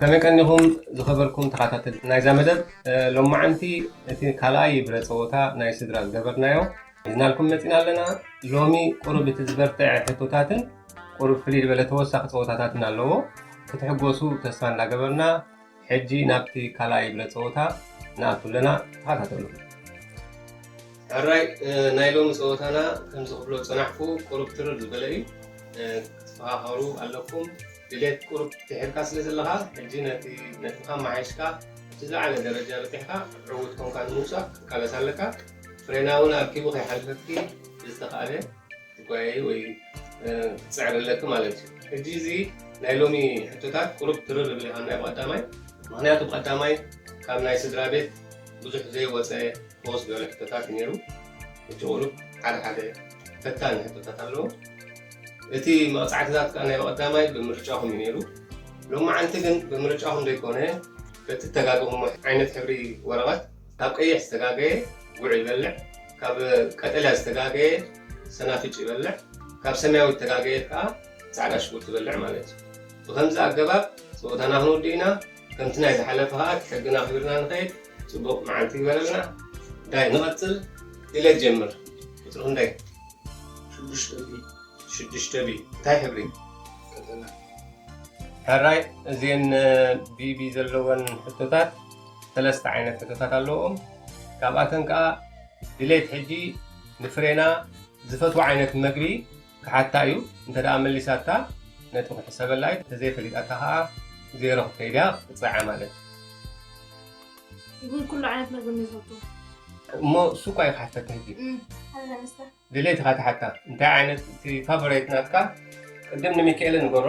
ከመይ ቀኒኹም ዝኸበርኩም ተኸታተልቲ ናይዛ መደብ? እ፣ ሎማዓንቲ እቲ ካልኣይ ብረ ጸወታ ናይ ስድራ ዝገበርናዮ ሒዝናልኩም መጺና ኣለና። ሎሚ ቁሩብ እቲ ዝበርትዐ ሕቶታትን ቁሩብ ፍልይ ዝበለ ተወሳኺ ጸወታታትን ኣለዎ። ክትሕጎሱ ተስፋ እንዳገበርና፣ ሕጂ ናብቲ ካልኣይ ብረ ጸወታ ንኣቱ ኣለና። ተኸታተሉ። ሕራይ፣ እ፣ ናይ ሎሚ ጸወታና ከምዚ ክብሎ ዝጸናሕኩ ቁሩብ ትርር ዝበለ እዩ። እ፣ ክትፈኻኸሩ ኣለኩም። ድሌት ቁሩብ ድሒርካ ስለ ዘለኻ፣ ሕጂ ነቲ ነጥብኻ ኣመሓይሽካ ኣብቲ ዝለዓለ ደረጃ በጺሕካ ዕዉት ኮንካ ንምውጻእ ክትቃለስ ኣለካ። ፍሬና እውን ኣርኪቡ ከይሓልፈኪ ብዝተኻእለ ትጓየዪ ወይ፣ እ፣ ክትጽዕሪ ኣለኪ ማለት እዩ። ሕጂ እዚ ናይ ሎሚ ሕቶታት ቁሩብ ትርር ይብል ኢኻ ናይ ብቐዳማይ። ምኽንያቱ ብቐዳማይ ካብ ናይ ስድራ ቤት ብዙሕ ዘይወጸ ፈወስ ዝበለ ሕቶታት እዩ ነይሩ። እቲ ቁሩብ ሓደ ሓደ ፈታኒ ሕቶታት ኣለዎ። እቲ መቕጻዕትታት ከኣ ናይ ብቐዳማይ ብምርጫኹም እዩ ነይሩ። ሎማዓንቲ ግን ብምርጫኹም ዘይኮነ፣ በቲ እተጋገኹሞ ዓይነት ሕብሪ ወረቐት፣ ካብ ቀይሕ ዝተጋገየ ጉዕ ይበልዕ፣ ካብ ቀጠልያ ዝተጋገየ ሰናፍጭ ይበልዕ፣ ካብ ሰማያዊ ዝተጋገየ ከኣ ጻዕዳ ሽጉርቲ ይበልዕ ማለት እዩ። ብኸምዚ ኣገባብ ጸወታና ክንውድእ ኢና። ከምቲ ናይ ዝሓለፈ ከኣ እቲ ሕግና ኣኽቢርና ንኸይድ። ጽቡቕ መዓልቲ ይግበረልና። ዳይ ንቐጽል። ድሌት ጀምር። ቁጽሪ ክንደይ? ሽዱሽተ ቢ። ሽዱሽተ ቢ። እንታይ ሕብሪ? ቀጠልያ። ሕራይ፣ እዚን ቢ ቢ ዘለወን ሕቶታት ሰለስተ ዓይነት ሕቶታት ኣለዎም። ካብኣተን ከኣ ድሌት ሕጂ ንፍሬና ዝፈትዎ ዓይነት መግቢ ክሓታ እዩ። እንተ ደኣ መሊሳታ ነጥቢ ክሕሰበላ እዩ። እንተ ዘይፈሊጣታ ከኣ ዜሮ ክትከይድ እያ፣ ክትጽዓዕ ማለት እዩ። ግን ኩሉ ዓይነት መግቢ ንዝፈቱ። እሞ እሱ እኳ እዩ ክሓተካ ሕጂ። እም፣ ሓደ መስተ። ድሌት ኢኻ ትሓታ። እንታይ ዓይነት እቲ ፋቮራይት ናትካ? ቅድም ንሚካኤለ ንገሮ።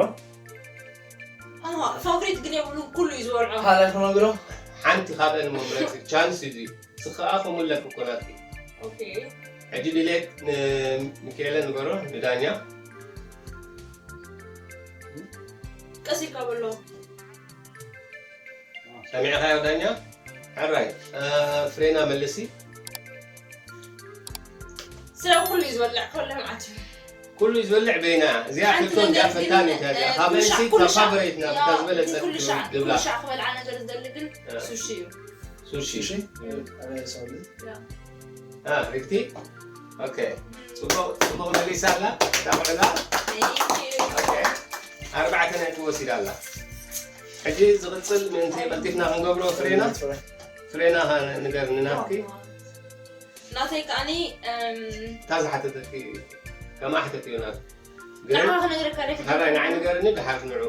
ኣዋ፣ ፋብሪት ግን የብሉን፣ ኩሉ እዩ ዝበልዖ። ካልኣይ ክነግሮ። ሓንቲ ካብአን እሞ ምረጺ። ቻንስ እዩ እዚ። ንስኻ ከምኡ ኣለኪ እኮ ናትኪ። ኦኬ። ሕጂ ድሌት ንሚካኤለ ንገሮ፣ ንዳኛ። ቀስ ኢልካ በሎ። ሰሚዕኻዮ ዳኛ? ሕራይ፣ እ፣ ፍሬና መልሲ። ስለ ኩሉ እዩ ዝበልዕ፣ ከሎ መዓት እዩ። ኩሉ ዝበልዕ በይና እዚኣ ሓንቲ ክልተ እንዲያ ነገር ግን፣ ፈታኒት እያ። እ፣ ካብ ኩሉ ሻዕ፣ እንሲ ኩሉ ካብ ሻዕ፣ ፋቨሬት ናብ ያው፣ ዝበለጸ ኩሉ ሻዕ፣ ድብላ። ኩሉ ሻዕ ክበልዓ ነገር ዝደሊ ግን እ። ሱሺ እዩ። ሱሺ። እሺ፣ ኣበይ ሳውዲ? አ፣ ሪክቲ? ኦኬ። ጽቡቕ፣ ጽቡቕ መሊሳ ኣላ። እታ ቆልዓ። Thank you። ኦኬ። ኣርባዕተ ነጥቢ ወሲዳ ኣላ። ሕጂ ዝቕጽል ምእንቲ ቀልጢፍና ክንገብሮ ፍሬና? ፍሬና ኸ ንገርኒ ናትኪ። ናተይ ከኣኒ፣ እም፣ እታ ዝሓተተኪ ከምኣ ሕተትዮ ናት። ግን ንዓኻ ክነግረካ ዶ ሕጂ? ሓራይ ንዓይ ንገርኒ ድሓር ንዕኡ።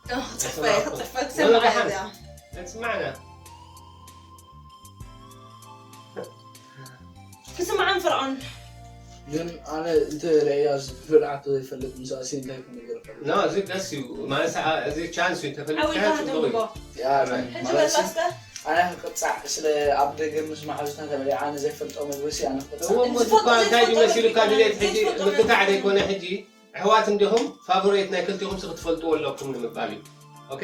ኦ፣ ክጽሕፈ እየ፣ ክጽሕፈ ወላ ክሰምዓ ደሓን። እያ። ኣይትስማዕና። ክስምዓን ፍርዖን። ግን ኣነ እንተ ርእያ ዝብልዓቶ ዘይፈልጥ ምስ ኣሲ እንታይ ክነገር እኽእል? ኖ፣ እዚ ደስ እዩ። ማለት፣ አ-፣ እዚ ቻንስ እዩ። ተፈሊጥካ ዓዊልካ ጽቡቕ እዩ። ክትንብቦ። ያ፣ ሕጂ ማለት በልካ እስከ። ኣነ ክቅጻዕ ስለ ኣብ ደገ ምስ መሓዙታ ተበሊዓ ኣነ ዘይፈልጦ መግቢ ሲ ኣነ ክቅጻዕ። እዎ፣ እሞ ዝፈልጦ እኳ እንታይ ዘይፈልጦ ይመሲሉካ ነገር ድሌት ዘይፈልጦ ሕጂ ነገር ምግታዕ ዘይኮነ ሕጂ ኣሕዋት እንዲኹም ፋቮሬት ናይ ክልቲኹም ሲ ክትፈልጥዎ ኣለኩም ንምባል እዩ። ኦኬ?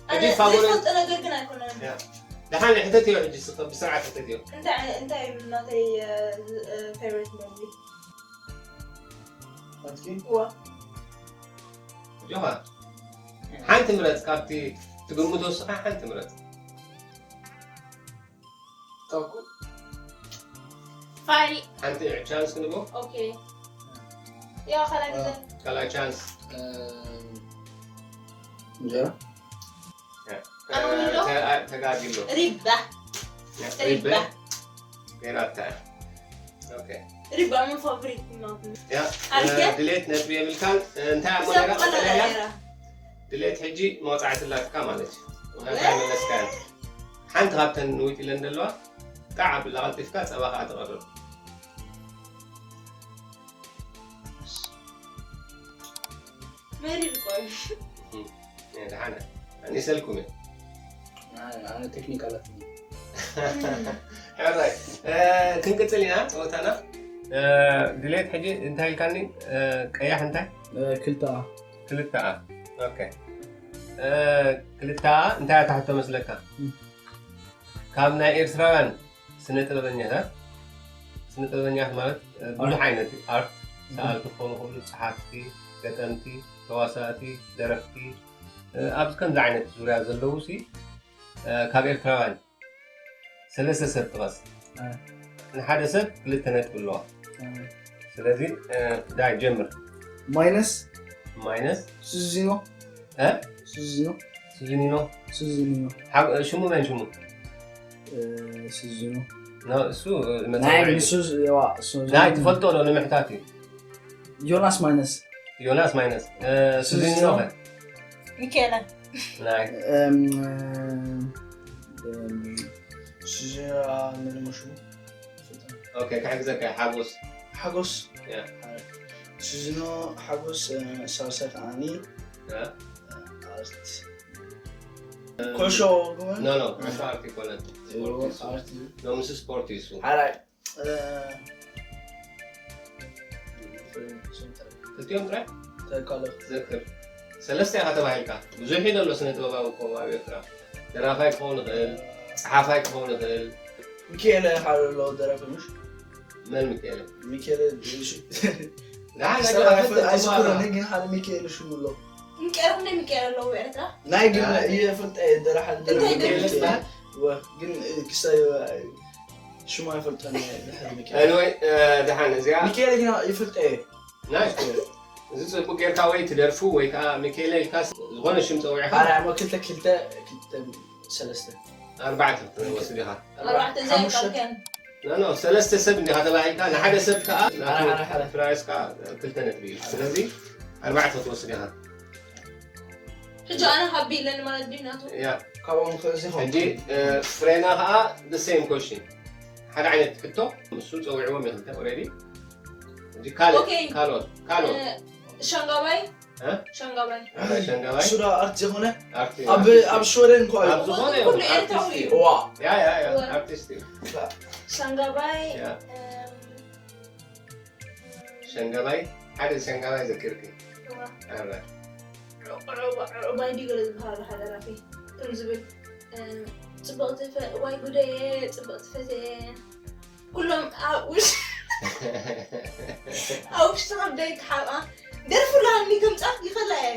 ኣነ ሕጂ ፋቮሬት ዘይፈልጦ ነገር ግን ኣይኮነን። ያ። ደሓን ሕተትዮ ሕጂ ስኸ ብስርዓት ሕተትዮ። እንታይ እንታይ እዩ ናተይ፣ እ፣ እ፣ ፌቨሪት መግቢ? ኣትኪ? እዋ። ጆኻ። ሓንቲ ምረጽ ካብቲ ትግምቶ ስኻ ሓንቲ ምረጽ። ታኩ? ፋይ። ሓንቲ ቻንስ ክንቦ። ኦኬ። ያው ካልኣይ ግዜ። ካልኣይ ቻንስ። እንጀራ? ኣነ እውን ዶ? ተ-፣ ተጋጊሎ። ሪባ። ሪባ። ገይራታ። ኦኬ። ሪባ ምን ፋብሪክ ማለት ነው። ያ፣ ኣልከ? ድሌት ነጥቢ የብልካን። እንታይ ኣሞ ሰብ ነራ ቀለል ቀለል ነራ። ድሌት ሕጂ መውጻዕቲ ኣላትካ ማለት እዩ። ምኽንያቱ ኣይመለስካን። ሓንቲ ካብተን ንዊጥ ኢለን ዘለዋ፣ ጣዕ ኣብላ ቀልጢፍካ ጸባ ከኣ ተቐርብ። መሪር ቆዩ። እም፣ ደሓነ። ኣኒሰልኩም እየ። ኣነ ቴክኒክ ኣላትኒ። ሕራይ፣ እ፣ ክንቅጽል ኢና ጸወታና። እ፣ ድሌት ሕጂ እንታይ ኢልካኒ? እ፣ ቀያሕ እንታይ? ክልተ ክልተ ኣ። ኦኬ። እ፣ ክልተ ኣ እንታይ እያ ትሕቶ መስለካ? እም። ካብ ናይ ኤርትራውያን ስነ ጥበበኛታት፣ ስነ ጥበበኛታት ማለት፣ እ፣ ብዙሕ ዓይነት እዩ። ኣርት፣ ሰኣልቲ ክኾኑ ይኽእሉ፣ ጸሓፍቲ፣ ገጠምቲ፣ ተዋሳእቲ፣ ደረፍቲ፣ እ፣ ኣብዚ ከምዚ ዓይነት ዙርያ ዘለዉ ሲ፣ እ፣ ካብ ኤርትራውያን ሰለስተ ሰብ ጥቀስ። እ። ንሓደ ሰብ ክልተ ነጥቢ ኣለዋ። እ። ስለዚ፣ እ፣ ዳይ ጀምር። ማይነስ ማይነስ ሱዚኖ። እ? ሱዚኖ። ሱዚኒኖ። ሱዚኒኖ። ሓብ-፣ ሽሙ መን ሽሙ? እ፣ ሱዚኖ። ኖ፣ እሱ፣ እ፣ ናይ መጸውዒ። ንሱ ዝ-፣ ዋ፣ እሱ ናይ ዝ-፣ ትፈልጦ ዶ ንምሕታት እዩ? ዮናስ ማይነስ። ዮናስ ማይነስ። እ፣ ሱዚኒኖ ሱዚኖ። ኸ? ሚካኤለ። ናይ። እም፣ እም፣ ሱዚኖ፣ አ፣ ምን ሽሙ? ኦኬ፣ ክሕግዘካ፣ ሓጎስ። ሓጎስ። ያ። ሱዚኖ፣ ሓጎስ፣ እ፣ ሳልሳይ ከዓኒ፣ ያ። እ፣ ኣርት። እ፣ ኮሾ ግመል? ኖ፣ ኖ፣ እ። ኮሾ ኣርት ይኮነን። እ፣ ስፖርት እዩ እሱ። ኣርት እዩ። ኖ፣ ምስ ስፖርት እዩ እሱ። ሓራይ። እ፣ ክልቲኦም ጥራይ? እንታይ ካልኦት? ዘክር። ሰለስተ ኢኻ ተባሂልካ። ብዙሕ እዩ ዘሎ ስነ ጥበባዊ እኮ ኣብ ኤርትራ። ደራፋይ ክኸውን ይኽእል፣ ጸሓፋይ ክኸውን ይኽእል። ሚካኤለ ሓደ ኣሎ ደራፊ ምሽ? መን ሚካኤለ? ሚካኤለ ሽ-፣ ደሓን ክሳብ ነገር ኣይፈ-፣ ኣይፈልጥ ኣይዝክሮን እባ። እየ፣ ግን ሓደ ሚካኤለ ሽሙ ኣሎ። ሚካኤለ፣ ክንደይ ሚካኤለ ኣለዉ ኤርትራ? ናይ ግን ያ። እየ ፈልጠ እየ፣ ደራ-፣ ሓደ ደራፊ እንታይ ደራፊ ሚካኤለ እየ። ዝበሃል? ወ-፣ ግን ክሳብ ሽሙ ኣይፈልጦን እየ፣ ድሕሪ ሚካኤለ። Anyway፣ እ፣ ደሓን እዚኣ። ሚካኤለ ግን ይፈልጠ እየ። ናይ፣ እዚ ጽቡቅ ጌርካ ወይ ትደርፉ ወይ ከኣ ሚካኤለ ኢልካ ዝኾነ ሽም ጸዊዕካ። ኣረ፣ እሞ ክልተ፣ ክልተ፣ ክልተ፣ ሰለስተ። ኣርባዕተ ክትወስድ ኢኻ። ኣርባዕተ ሓሙሽተ። ዘይከልከን። ኖ፣ ኖ፣ ሰለስተ ሰብ እንዲኻ ተባሂልካ፣ ንሓደ ሰብ ከኣ ናቱ ሓረ፣ ሓረ፣ ሓረ። ፕራይስ ከኣ ክልተ ነጥቢ እዩ። ስለዚ ኣርባዕተ ክትወስድ ኢኻ። ሕጂ ኣነ ሃቢ ኢለኒ ማለት ድዩ ናቱ? ያ። ካብኦም ክእዚ ኸም-፣ ሕጂ፣ እ፣ ፍሬና ከኣ the same question። ሓደ ዓይነት ሕቶ፣ ንሱ ጸዊዕዎም እዩ ክልተ already። ሕጂ ካልእ፣ ኦኬ። ካልኦት፣ ካልኦት። እ፣ ሸንጋባይ? እ? ሸንጋባይ። ኣረ፣ ሸንጋባይ? እሱ ዳ ኣርት ዝኾነ? ኣርት፣ ኣብ፣ ኣርቲስት ኣብ እዩ። ሽወደን እኮ እዩ። ኣብ ዝኾነ ኩሉ ይኹን ኤርትራዊ ኣርቲስት እዩ። እዩ። ዋ። ያ፣ ያ፣ ያ፣ ዋ። ኣርቲስት እዩ። ሸንጋባይ፣ ያ። እም፣ ሸንጋባይ? ሓደ ሸንጋባይ ዘኪርኪ? ዋ። ኣረ። ዑ-፣ ዑ-፣ ዑ-፣ ዑባይ ድዩ ገለ ዝበሃል ሓደ ደራፊ? ከም ዝብል፣ እም፣ ጽብቕቲ ፈ-፣ ዋይ ጉደየ፣ ጽብቕቲ ፈትየ። ኩሎም ኣብ ውሽ-፣ ኣብ ውሽጢ ከብደይ ክሓብኣ። ደርፊ ላሃኒ ከምጻ ይኸላ እየ።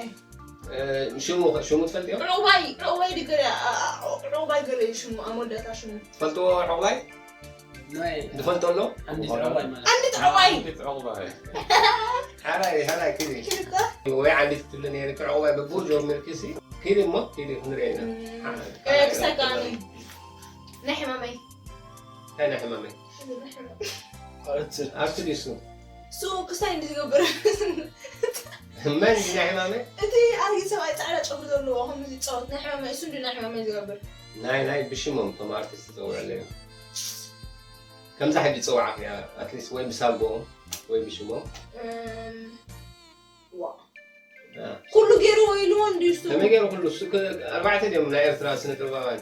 እ፣ ሽሙ ኸ-፣ ሽሙ ትፈልጥዮ? ዑቕባይ፣ ዑቕባይ ድገለ፣ ኣ-፣ ኣ-፣ ዑቕባይ ገለ እዩ ሽሙ፣ ኣብ መወዳእታ ሽሙ። ትፈልጥዎ ዑቕባይ? ናይ ዝፈልጦ ኣሎ? ዓንዲት ዑቕባይ ማለት። ዓንዲት ዑቕባይ። ዓንዲት ዑቕባይ። ሓራይ፣ ሓራይ፣ ኪዲ። ኪዲ እኮ። ወይ ዓንዲት ክትብሊ ነይርኪ፣ ዑቕባይ ብቡር ጀሚርኪ ሲ። ኪዲ እሞ፣ ኪዲ ክንሪኦ ኢና። እም፣ ሓ-፣ እ፣ ሓራይ ክሳይ ከኣኒ። ናይ ሕማመይ። እንታይ ናይ ሕማመይ? ናይ ሕማመይ። ኣርት። ኣርት ድዩ እሱ? እሱ ክሳይ እንዲ ዝገብር። መን ናይ ሕማመይ? እቲ ኣረጊት ሰብኣይ ጻዕዳ ጨጉሪ ዘለዎ፣ ከምዚ ዝጻወት ናይ ሕማመይ፣ እሱ እንዲ ናይ ሕማመይ ዝገብር። ናይ፣ ናይ ብሽሞም እቶም ኣርቲስት ዝጸውዑ ኣለዉ። ከምዛ ሕጂ ዝጸውዓኽያ፣ ኣትሊስት ወይ ብሳጎኦም ወይ ብሽሞም። እም፣ ዋ። እ። ኩሉ ገይርዎ ኢልዎ እንድዩ እሱ። ከመይ ገይሩ ኩሉ? እሱ ከ-፣ ኣርባዕተ ድዮም ናይ ኤርትራ ስነ ጥበባውያን?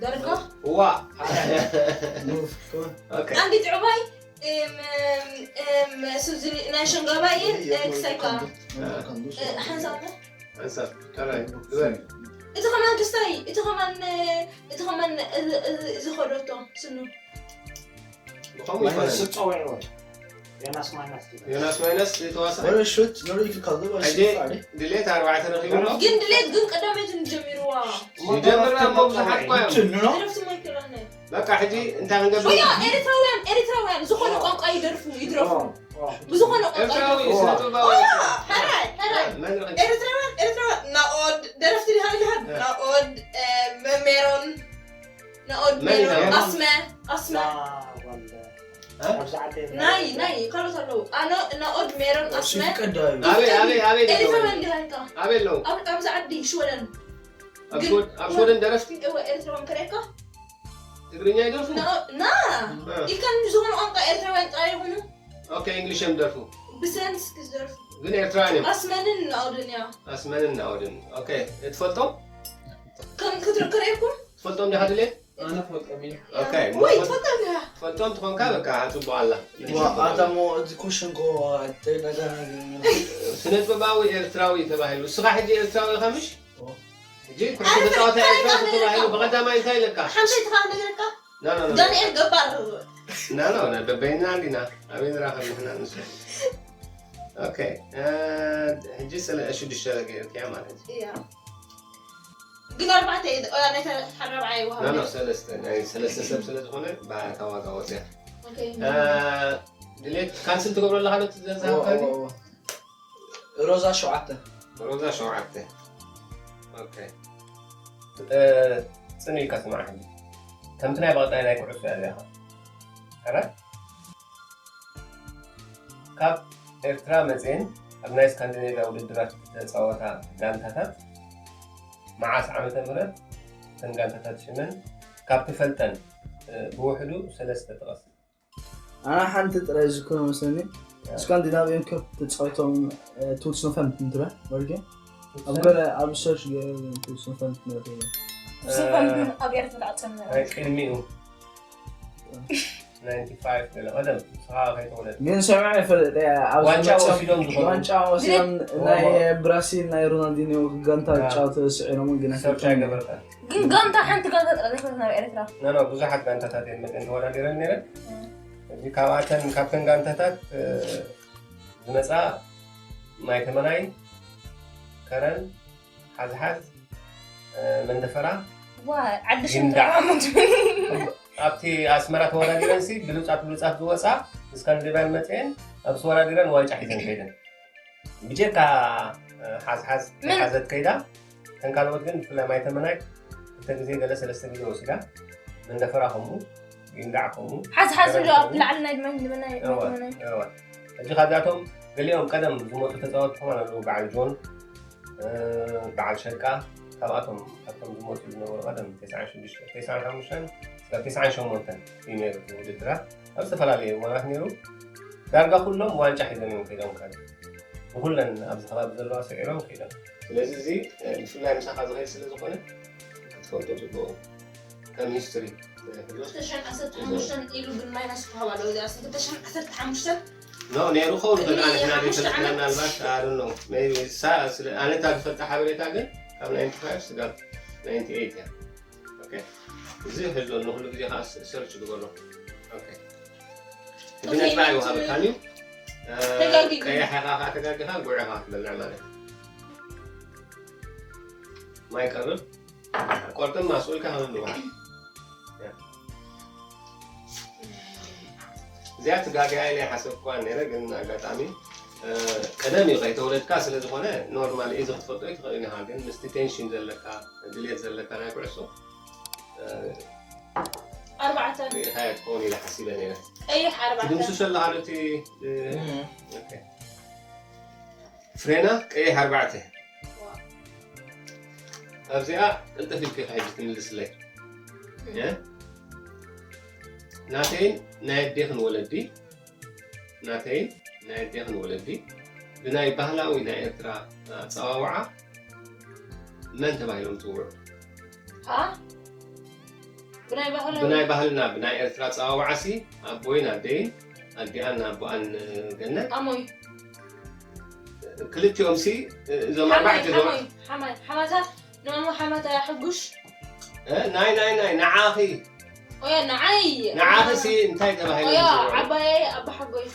ዳርጋ? ዋ። ኑፍ፣ ኮ-፣ ኦኬ። ኣንዲት ዑባይ፣ እም፣ እም፣ እም፣ እሱ ዝኒ-፣ ናይ ሸንጋባይን፣ እ፣ ክሳይካ። እ፣ ሓንሳብ። ሓንሳብ፣ ካልኣይ፣ ግበር። እቲ ከማን ክስታይ፣ እቲ ከማን፣ እቲ ከማን፣ እዚ፣ እዚ፣ እዚ ኸደቶ፣ ስኑ። ብኸምኡ ማይነስ ይኮነን። ስብ ጸዊዕዎ። ዮናስ ማይነስ ይበሃል። ዮናስ ማይነስ ዝተዋስኣ። ወረ ሹት፣ ኖሪ ይክካል፣ ወረ ሕጂ ሹት፣ ፋዲ። ድሌት ኣርባዕተ ረኺቡ ኣሎ። ግን ድሌት ግን ቀዳመይት ንጀሚርዋ። ይጀምር እሞ ብዙሓት እኳ እዮም። ችኑ ነው። ዕረፍቲ ማይክል ኣነ። በቃ ሕጂ እንታይ ክንገብር? ወያ ኤርትራውያን፣ ኤርትራውያን ዝኾነ ቋንቋ ይደርፉ፣ ይድረፉ። ኦ፣ ኦ። ብዝኾነ ቋንቋ ኤርትራዊ ይደርፉ። ስነ ጥበባዊ። ኦ፣ ሕራይ፣ ሕራይ። መን ረኺቡ? ኤርትራውያን፣ ኤርትራውያን፣ ናኦድ፣ ደረፍቲ ዲኻ ኢልካ? እ። ናኦድ፣ እ፣ መ-፣ ሜሮን፣ ናኦድ፣ መን ሜሮን፣ ኢልካ? ኣስመ፣ ኣስመ። ዋ፣ ወለ። እ? ኣብዚ ዓዲ ናይ፣ ናይ፣ ካልኦት ኣለዉ። ኣነ፣ ናኦድ፣ ሜሮን፣ ኣስመ። ይፍቀድ ዶ? ኣበይ፣ ኣበይ፣ ኣበይ ኤርትራውያን ኣለዉ? ዲኻ ኢልካ? ኣበይ ኣለዉ? ኣብ፣ ኣብዚ ዓዲ፣ ሽወደን። ኣብ ግን ሽወድ-፣ ኣብ ሽወደን ደረፍቲ? እወ፣ ኤርትራውያን ከርእየካ? ትግርኛ ይደርፉ? ና፣ ና! እ። ኢልካ ዝኾነ ቋንቋ ኤርትራውያን ጥራይ ይኹኑ? ኦኬ፣ እንግሊሽ እዮም ዝደርፉ? ብሰንስ ክዝደርፉ። ግን ኤርትራውያን እዮም? ኣስመንን ናኦድን እያ። ኣስመንን ናኦድን። ኦኬ፣ ትፈልጦም? ከም ክትር-፣ ክርእየኩም? ትፈልጦም ዲኻ ድሌት? ኣነ ፈልጦም እየ። ኦኬ፣ ወይ፣ ትፈልጦም? ትፈልጦም ዲኻ? ትፈልጦም ትኾንካ፣ በቃ፣ ጽቡቕ ኣላ። ዋ፣ ኣታ እሞ እዚ ኮሽን እኮ ኣይተደጋገመን። ስነ ጥበባዊ ኤርትራዊ ተባሂሉ። ንስኻ ሕጂ ኤርትራዊ ኢኻ ምሽ? ኦ። ሕጂ ኩዕሶ ኣነ ተጻዋታይ ፈሊጠ ኤርትራ ኣይኮነን ተባሂሉ እኮ። ብቐዳማይ እንታይ ኢለካ? ሓምሻይ ተኻ ነገረካ? ና፣ ና፣ ና። ዳንኤል ገባር። ና፣ ና፣ ና፣ በበይንና እንዲና። ኣበይ ንራኸብ ንሕና ንሱ? ኦኬ። ሕጂ ሽዱሽተ ገይርክያ ማለት እዩ። ግን ኣርባዕተ እዩ። ናይተ ሓራብዓ ይወሃብ ሰለስተ ናይ ሰለስተ ሰብ ስለ ዝኾነ ብኣታ ዋጋ ወፅያ። ድሌት ካንስል ትገብሮ ኣለካ ዶ? ትዘዝሃብካ ሮዛ ሸውዓተ። ሮዛ ሸውዓተ። ኦኬ። ጽን ኢልካ ስማዕ ሕጂ። ከምቲ ናይ ብቐጣይ ናይ ኩዕሶ እያ እዚኣ። ሕራይ? ካብ ኤርትራ መጽኤን ኣብ ናይ ስካንዲኔቭያ ውድድራት ዝተጻወታ ጋንታታት መዓስ ዓመተ ምህረት እተን ጋንታታት ሽመን ካብ ትፈልጠን ብውሕዱ ሰለስተ ጥቀስ። ኣነ ሓንቲ ጥራይ ዝኮነ መስለኒ ስካንዲናቪያን ከፕ ተፃዊቶም ቱልስ ኖፈምፕን ትረ ወርጌ ኣብ ገለ ኣብ ሰርች ገለ ቱልስ ኖፈምፕን ትረ ብሰፋን ግን ኣብ ኤርትራ ተዓፀም ነበረ ቅድሚኡ ናይንቲ ፋይቭ ገለ ቀደም ንስኻ ከይተወለድ ግን ሰምዐ ይፈልጥ እያ ኣብ ዋንጫ ዝመፅኦም- ወሲዶም ዝኾኑ። ዋንጫ ወሲዶም ናይ ብራሲል ናይ ሮናልዲኒዮ ጋንታ ዝጫወተ ስዒሮም ግን ሰርች ኣይገበርካን ግን ጋንታ ሓንቲ ጋንታ ጥራ ዘይኮነት ናብ ኤርትራ ኖ ኖ ብዙሓት ጋንታታት እየን መፅን ተወዳዲረን ነይረን። እዚ ካብኣተን ካብተን ጋንታታት ዝመፃ ማይ ተመናይ ከረን ሓዝሓዝ መንደፈራ ዋ ዓዲ ሽም ይንዳ። ተራሞት ኣብቲ ኣስመራ ተወዳዲረን ሲ ብሉፃት ብሉፃት ዝወፃ ስካንዲኔቭያን መፅኤን ኣብ ተወዳዲረን ዋንጫ ሒዘን ከይደን ብጀካ ሓዝሓዝ ምን? ሓዘት ከይዳ እተን ካልኦት ግን ብፍላይ ማይ ተመናይ ክልተ ግዜ ገለ ሰለስተ ግዜ ወሲዳ መንደፈራ ከምኡ ይንዳዕ ከምኡ ሓዝ ሓዝ እንዶ ኣብ ላዕሊ ናይ ድመን ድመናይ እዋ፣ እዋ። ሕጂ ካብዚኣቶም ገሊኦም ቀደም ዝመፁ ተፃወትቲ ከማን ኣለዉ በዓል ጆን እ፣ በዓል ሸቃ ካብኣቶም ካብቶም ዝመፁ ዝነበሩ ቀደም ተስዓን ሽዱሽተን ተስዓን ሓሙሽተን ክሳብ ተስዓን ሸሞንተን እዩ ነይሩ እቲ ውድድራት ኣብ ዝተፈላለዩ እዋናት ነይሩ ዳርጋ ኩሎም ዋንጫ ሒዞም እዮም ከይዶም ከ ንኩለን ኣብዚ ከባቢ ዘለዋ ስዒሮም ከይዶም ስለዚ እዚ እ፣ ብፍላይ ምሳኻ ዝኸይድ ስለ ዝኾነ ክትፈልጦ ፅቡቅ ከም ሂስትሪ ክልተ ሽሕን ዓሰርተ ሓሙሽተን ኢሉ ግን ማይናስ ክሃብ ኣለዎ እዚኣ ክልተ ሽሕን ዓሰርተ ሓሙሽተን ኖ ነይሩ ኸውን ቅድሚ ግን ኣነ ሕና ሓሙሽተ ዘይፈልጥ ዓመት? ምናልባት ኣሉ ነው ሜቢ ሳ ስለ ኣነ እታ ዝፈልጣ ሓበሬታ ግን ካብ ናይንቲ ፋይቭ ስጋብ ናይንቲ ኤይት እያ ኦኬ እዚ ሕዞ ንኩሉ ግዜ ከዓ ሰርች ግበሮ ኦኬ ኦኬ፣ ብነፃ ናይንቲ ይወሃበካን እዩ እ፣ ተጋጊጉ። ቀያሕ ኢኻ ከዓ ተጋጊኻ ጉዕ ኢኻ ክትበልዕ ማለት እዩ ማይ ቀርብ ቆርጥም ማስኡልካ ከመን ንውሃብ እዚኣ ትጋግያ ኢለ ሓሰብኳ ነረ ግን ኣጋጣሚ እ፣ ቀደም እዩ ከይተወለድካ ስለ ዝኾነ ኖርማል እዚ ክትፈልጦ ኣይትኽእልን ኢኻ ግን ምስቲ ቴንሽን ዘለካ ድሌት ዘለካ ናይ ኩዕሶ እ፣ ኣርባዕተ ርኢኻያ ትኸውን ኢለ ሓሲበ ነረ ቀይሕ ኣርባዕተ ትድምስሶ ኣለኻ ዶ እቲ እ፣ ኦኬ። ፍሬና ቀይሕ ኣርባዕተ ኣብዚኣ ቅልጥፍ ኢልኪ ሕጂ ትምልስለይ እ? ናተይን ናይ ኣዴኽን ወለዲ ናተይን ናይ ኣዴኽን ወለዲ ብናይ ባህላዊ ናይ ኤርትራ ኣፀዋውዓ መን ተባሂሎም ይፅውዑ? ها ብናይ ባህላዊ ብናይ ባህልና ብናይ ኤርትራ ኣፀዋውዓ ሲ ኣቦይን ኣደይን ኣዲኣን ኣቦኣን ገነት ኣሞይ ክልቲኦም ሲ እዞም ሓማይ ኣርባዕተ እዞም ሓማይ ሓማይ ሓማታ ንማማ ሓማታ ሕጉሽ እ፣ ናይ ናይ ናይ ንዓኺ ኦያ ንዓይ ንዓኺ ሲ እንታይ ተባሂሎም ኦያ ይፅውዑ? ዓባየይ ኣባ ሓጎይ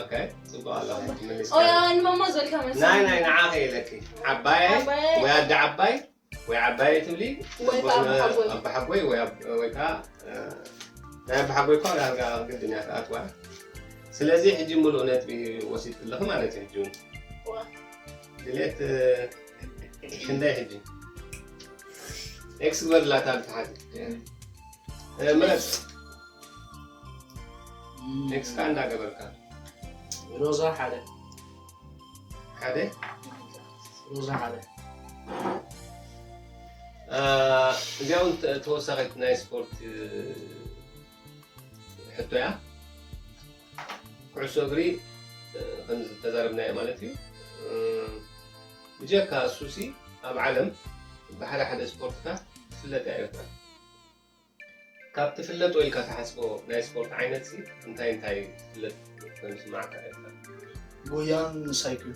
ኦኬ፣ ፅቡቅ ኣሎ መሊስካ። ኦያ ንማማ ዝበልካ መስል ናይ ናይ ንዓኺ ኢለኪ ዓባየይ ዓባየይ ወይ ኣደ ዓባይ ወይ ዓባየይ ትብሊ ወይ ከዓ ኣባ ሓጎይ። ኣባ ሓጎይ ወይ ኣብ- ወይ ከዓ እ፣ ናይ ኣባ ሓጎይ እኳ ዳርጋ ግድን እያ ትኣትዋ ስለዚ ሕጂ ሙሉእ ነጥቢ ወሲድ ኣለኺ ማለት እዩ ሕጂ እውን ዋ። ድሌት እ፣ ክንደይ ሕጂ ኤክስ ግበርላታ ብትሓት እ፣ ምረፅ ኤክስ ከዓ እንዳገበርካ ሮዛ ሓደ ሓደ ሮዛ ሓደ እ፣ እዚኣ እውን ተ- ተወሳኺት ናይ ስፖርት እ፣ ሕቶ እያ ኩዕሶ እግሪ እ፣ ከም ዝተዛረብናዮ ማለት እዩ እ፣ ብጀካ እሱሲ ኣብ ዓለም ብሓደ ሓደ ስፖርትታት ትፍለጥ እያ ኤርትራ ካብ ትፍለጦ ኢልካ ትሓስቦ ናይ ስፖርት ዓይነት ሲ እንታይ እንታይ ትፍለጥ ኮይኑ ስማዕካ ኤርትራ ጉያን ሳይክል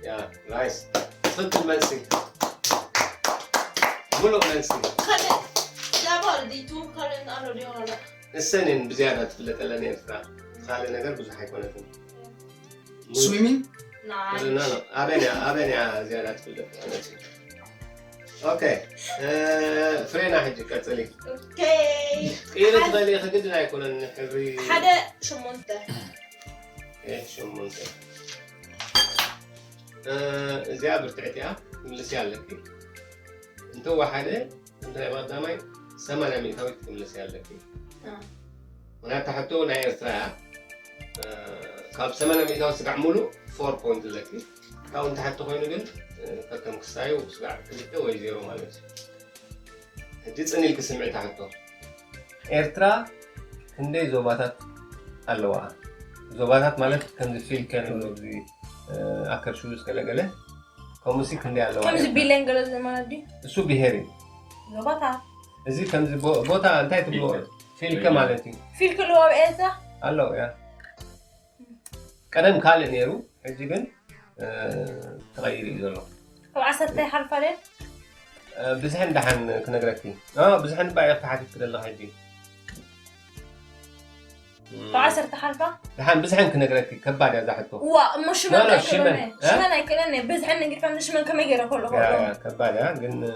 ያ ናይስ ትኽክል መልሲ ሙሉእ መልሲ ካልእ ዳባር ዲቱ ካልእ ኣሎ ዲሆ ኣሎ እሰንን ብዝያዳ ትፍለጠለን ኤርትራ ካልእ ነገር ብዙሕ ኣይኮነትን ስዊሚንግ ኖ፣ ኖ፣ ኖ። ኣበን እያ፣ ኣበን እያ ዝያዳ ትፍለጥ ማለት እዩ። ኦኬ፣ እ፣ ፍሬና ሕጂ ቀጽሊ። ኦኬ። ቅይሪ ትኽእሊ ኢኺ፣ ግድን ኣይኮነን ሕብሪ። ሓደ ሸሞንተ። እ፣ ሸሞንተ። እ፣ እዚኣ ብርትዕቲ እያ፣ ትምልስያ ኣለኪ። እንተወሓደ እንታይ ቀዳማይ ሰማንያ ሚእታዊት ክትምልስያ ኣለኪ። እ። ምክንያቱ ሕቶ ናይ ኤርትራ እያ። እ፣ ካብ ሰማንያ ሚእታዊ ስጋዕ ሙሉ ፎር ፖይንት ኣለኪ። ካብኡ እንተሓቲ ኮይኑ ግን፣ እ፣ ከከም ክሳዩ ስጋዕ ክልተ ወይ ዜሮ ማለት እዩ። ሕጂ ጽን ኢልኪ ስምዒ እታ ሕቶ። ኤርትራ ክንደይ ዞባታት ኣለዋ? ዞባታት ማለት ከምዚ ፊልከ ንብሎ፣ እዚ፣ እ፣ ኣከርሹሉስ ገለገለ፣ ከምኡሲ ክንደይ ኣለዋ ከምዚ ኤርትራ? ቢለን ገለ ማለት ድዩ? እሱ ብሄር እዩ። ዞባታት። እዚ ከምዚ ቦ-፣ ቦታ እንታይ ትብልዎ? ፊልከ ማለት እዩ። ፊልከ ኣለዋ ኣብ ኤርትራ? ኣለዎ፣ ያ። ቀደም ካልእ ነይሩ፣ ሕጂ ግን፣ እ፣ ተቐይሩ እዩ ዘሎ። ካብ ዓሰርተ ይሓልፋ ድየን? እ፣ ብዝሕን ደሓን ክነግረኪ። እ፣ ብዝሕን እባ ኢኺ ተሓቲትኪ ዘለኺ ሕጂ። እም፣ ካብ ዓሰርተ ሓልፋ? ደሓን ብዝሕን ክነግረኪ፣ ከባድ እያ እዛ ሕቶ። ዋ፣ እሞ ሽመን ኖ፣ ኖ፣ ኣይክእሎን ሽመን፣ እየ። እ? ሽመን ኣይክእሎን እየ። ብዝሕን ነጊርካ ንሽመን ከመይ ገይረ ከሎ ያ፣ ያ፣ ከባድ እያ፣ ግን፣ እ፣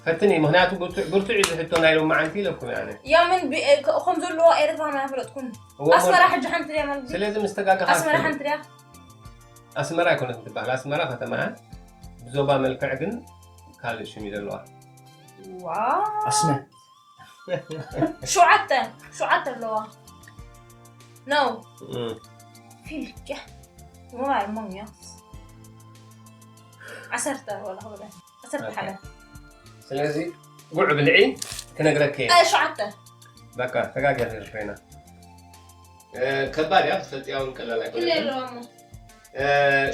ፈትኒ፣ ምክንያቱ ብርቱዕ፣ ብርቱዕ እዩ እዚ ሕቶ ናይ ሎማዓንቲ ኢለኩም እየ ኣነ። ያ ምን ብ-፣ እ፣ ከ-፣ ከም ዘለዎ ኤርትራ ከመይ ኣይፈለጥኩን። እዎ፣ እሞ ኣስመራ ሕጂ ሓንቲ ድያ ማለት ድዩ? ስለዚ ምስ ተጋገኻ ኣስመራ ሓንቲ ድያ? ኣስመራ ኣይኮነትን ትበሃል፣ ኣስመራ ከተማ እያ። ብዞባ መልክዕ ግን ካልእ ሽም እዩ ዘለዋ። ዋው። ኣስመ ሸውዓተ፣ ሸውዓተ ኣለዋ። ኖ። እም። ፊልክ። ዋይ፣ ሞኛ። ዓሰርተ ወላ ክብለ። ዓሰርተ ሓደ። ስለዚ ጉዕ ብልዒ ክነግረኪ እየ። እ፣ ሸውዓተ። በቃ፣ ተጋጊኺ ርፌና። እ፣ ከባድ እያ፣ ክትፈልጥያ እውን ቀላል ኣይኮነትን። ክንደይ ኣለዋ እሞ? እ፣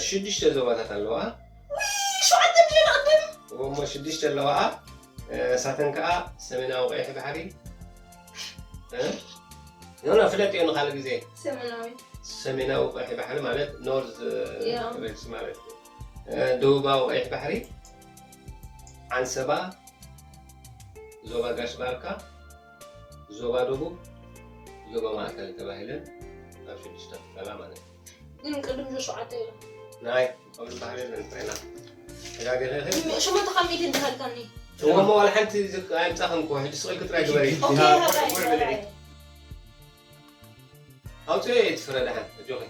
ሽዱሽተ ዞባታት ኣለዋ። ሸውዓተ ብሸ ንቕድም። እሞ ሽዱሽተ ኣለዋ። እ፣ እሳተን ከዓ ሰሜናዊ ቀይሕ ባሕሪ። እ? ኖ፣ ኖ፣ ፍለጥዮ ንኻልእ ግዜ። ሰሜናዊ። ሰሜናዊ ቀይሕ ባሕሪ ማለት ኖርዝ፣ እ፣ ያ። ሬድሲ ማለት እዩ። እ፣ ደቡባዊ ቀይሕ ባሕሪ፣ ዓንሰባ፣ ዞባ ጋሽ ባርካ፣ ዞባ ደቡብ፣ ዞባ ማእከል ተባሂለን ኣብ ሽዱሽተ ክፈላ ማለት እዩ። ግን ቅድም ሸውዓተ ኢሉ። ናይ፣ ኣብ ዝበሃል የለን፣ ጥሬና። ተጋጊኺ ኢኺ? ሽሞንተ ካብ ሚእቲ እንተሃልካኒ። እሞ፣ እሞ ዋላ ሓንቲ ዝቅ-፣ ኣይምጻኽን እኮ፣ ሕጂ ስቕ ኢልኪ ጥራይ ግበሪ። ኦኬ፣ ኣብ ሃባይ፣ ጉዕ ብልዒ። ሃባይ። ኣውፅኦ እየ እቲ ፍረ ደሓን፣ ኣጆኺ።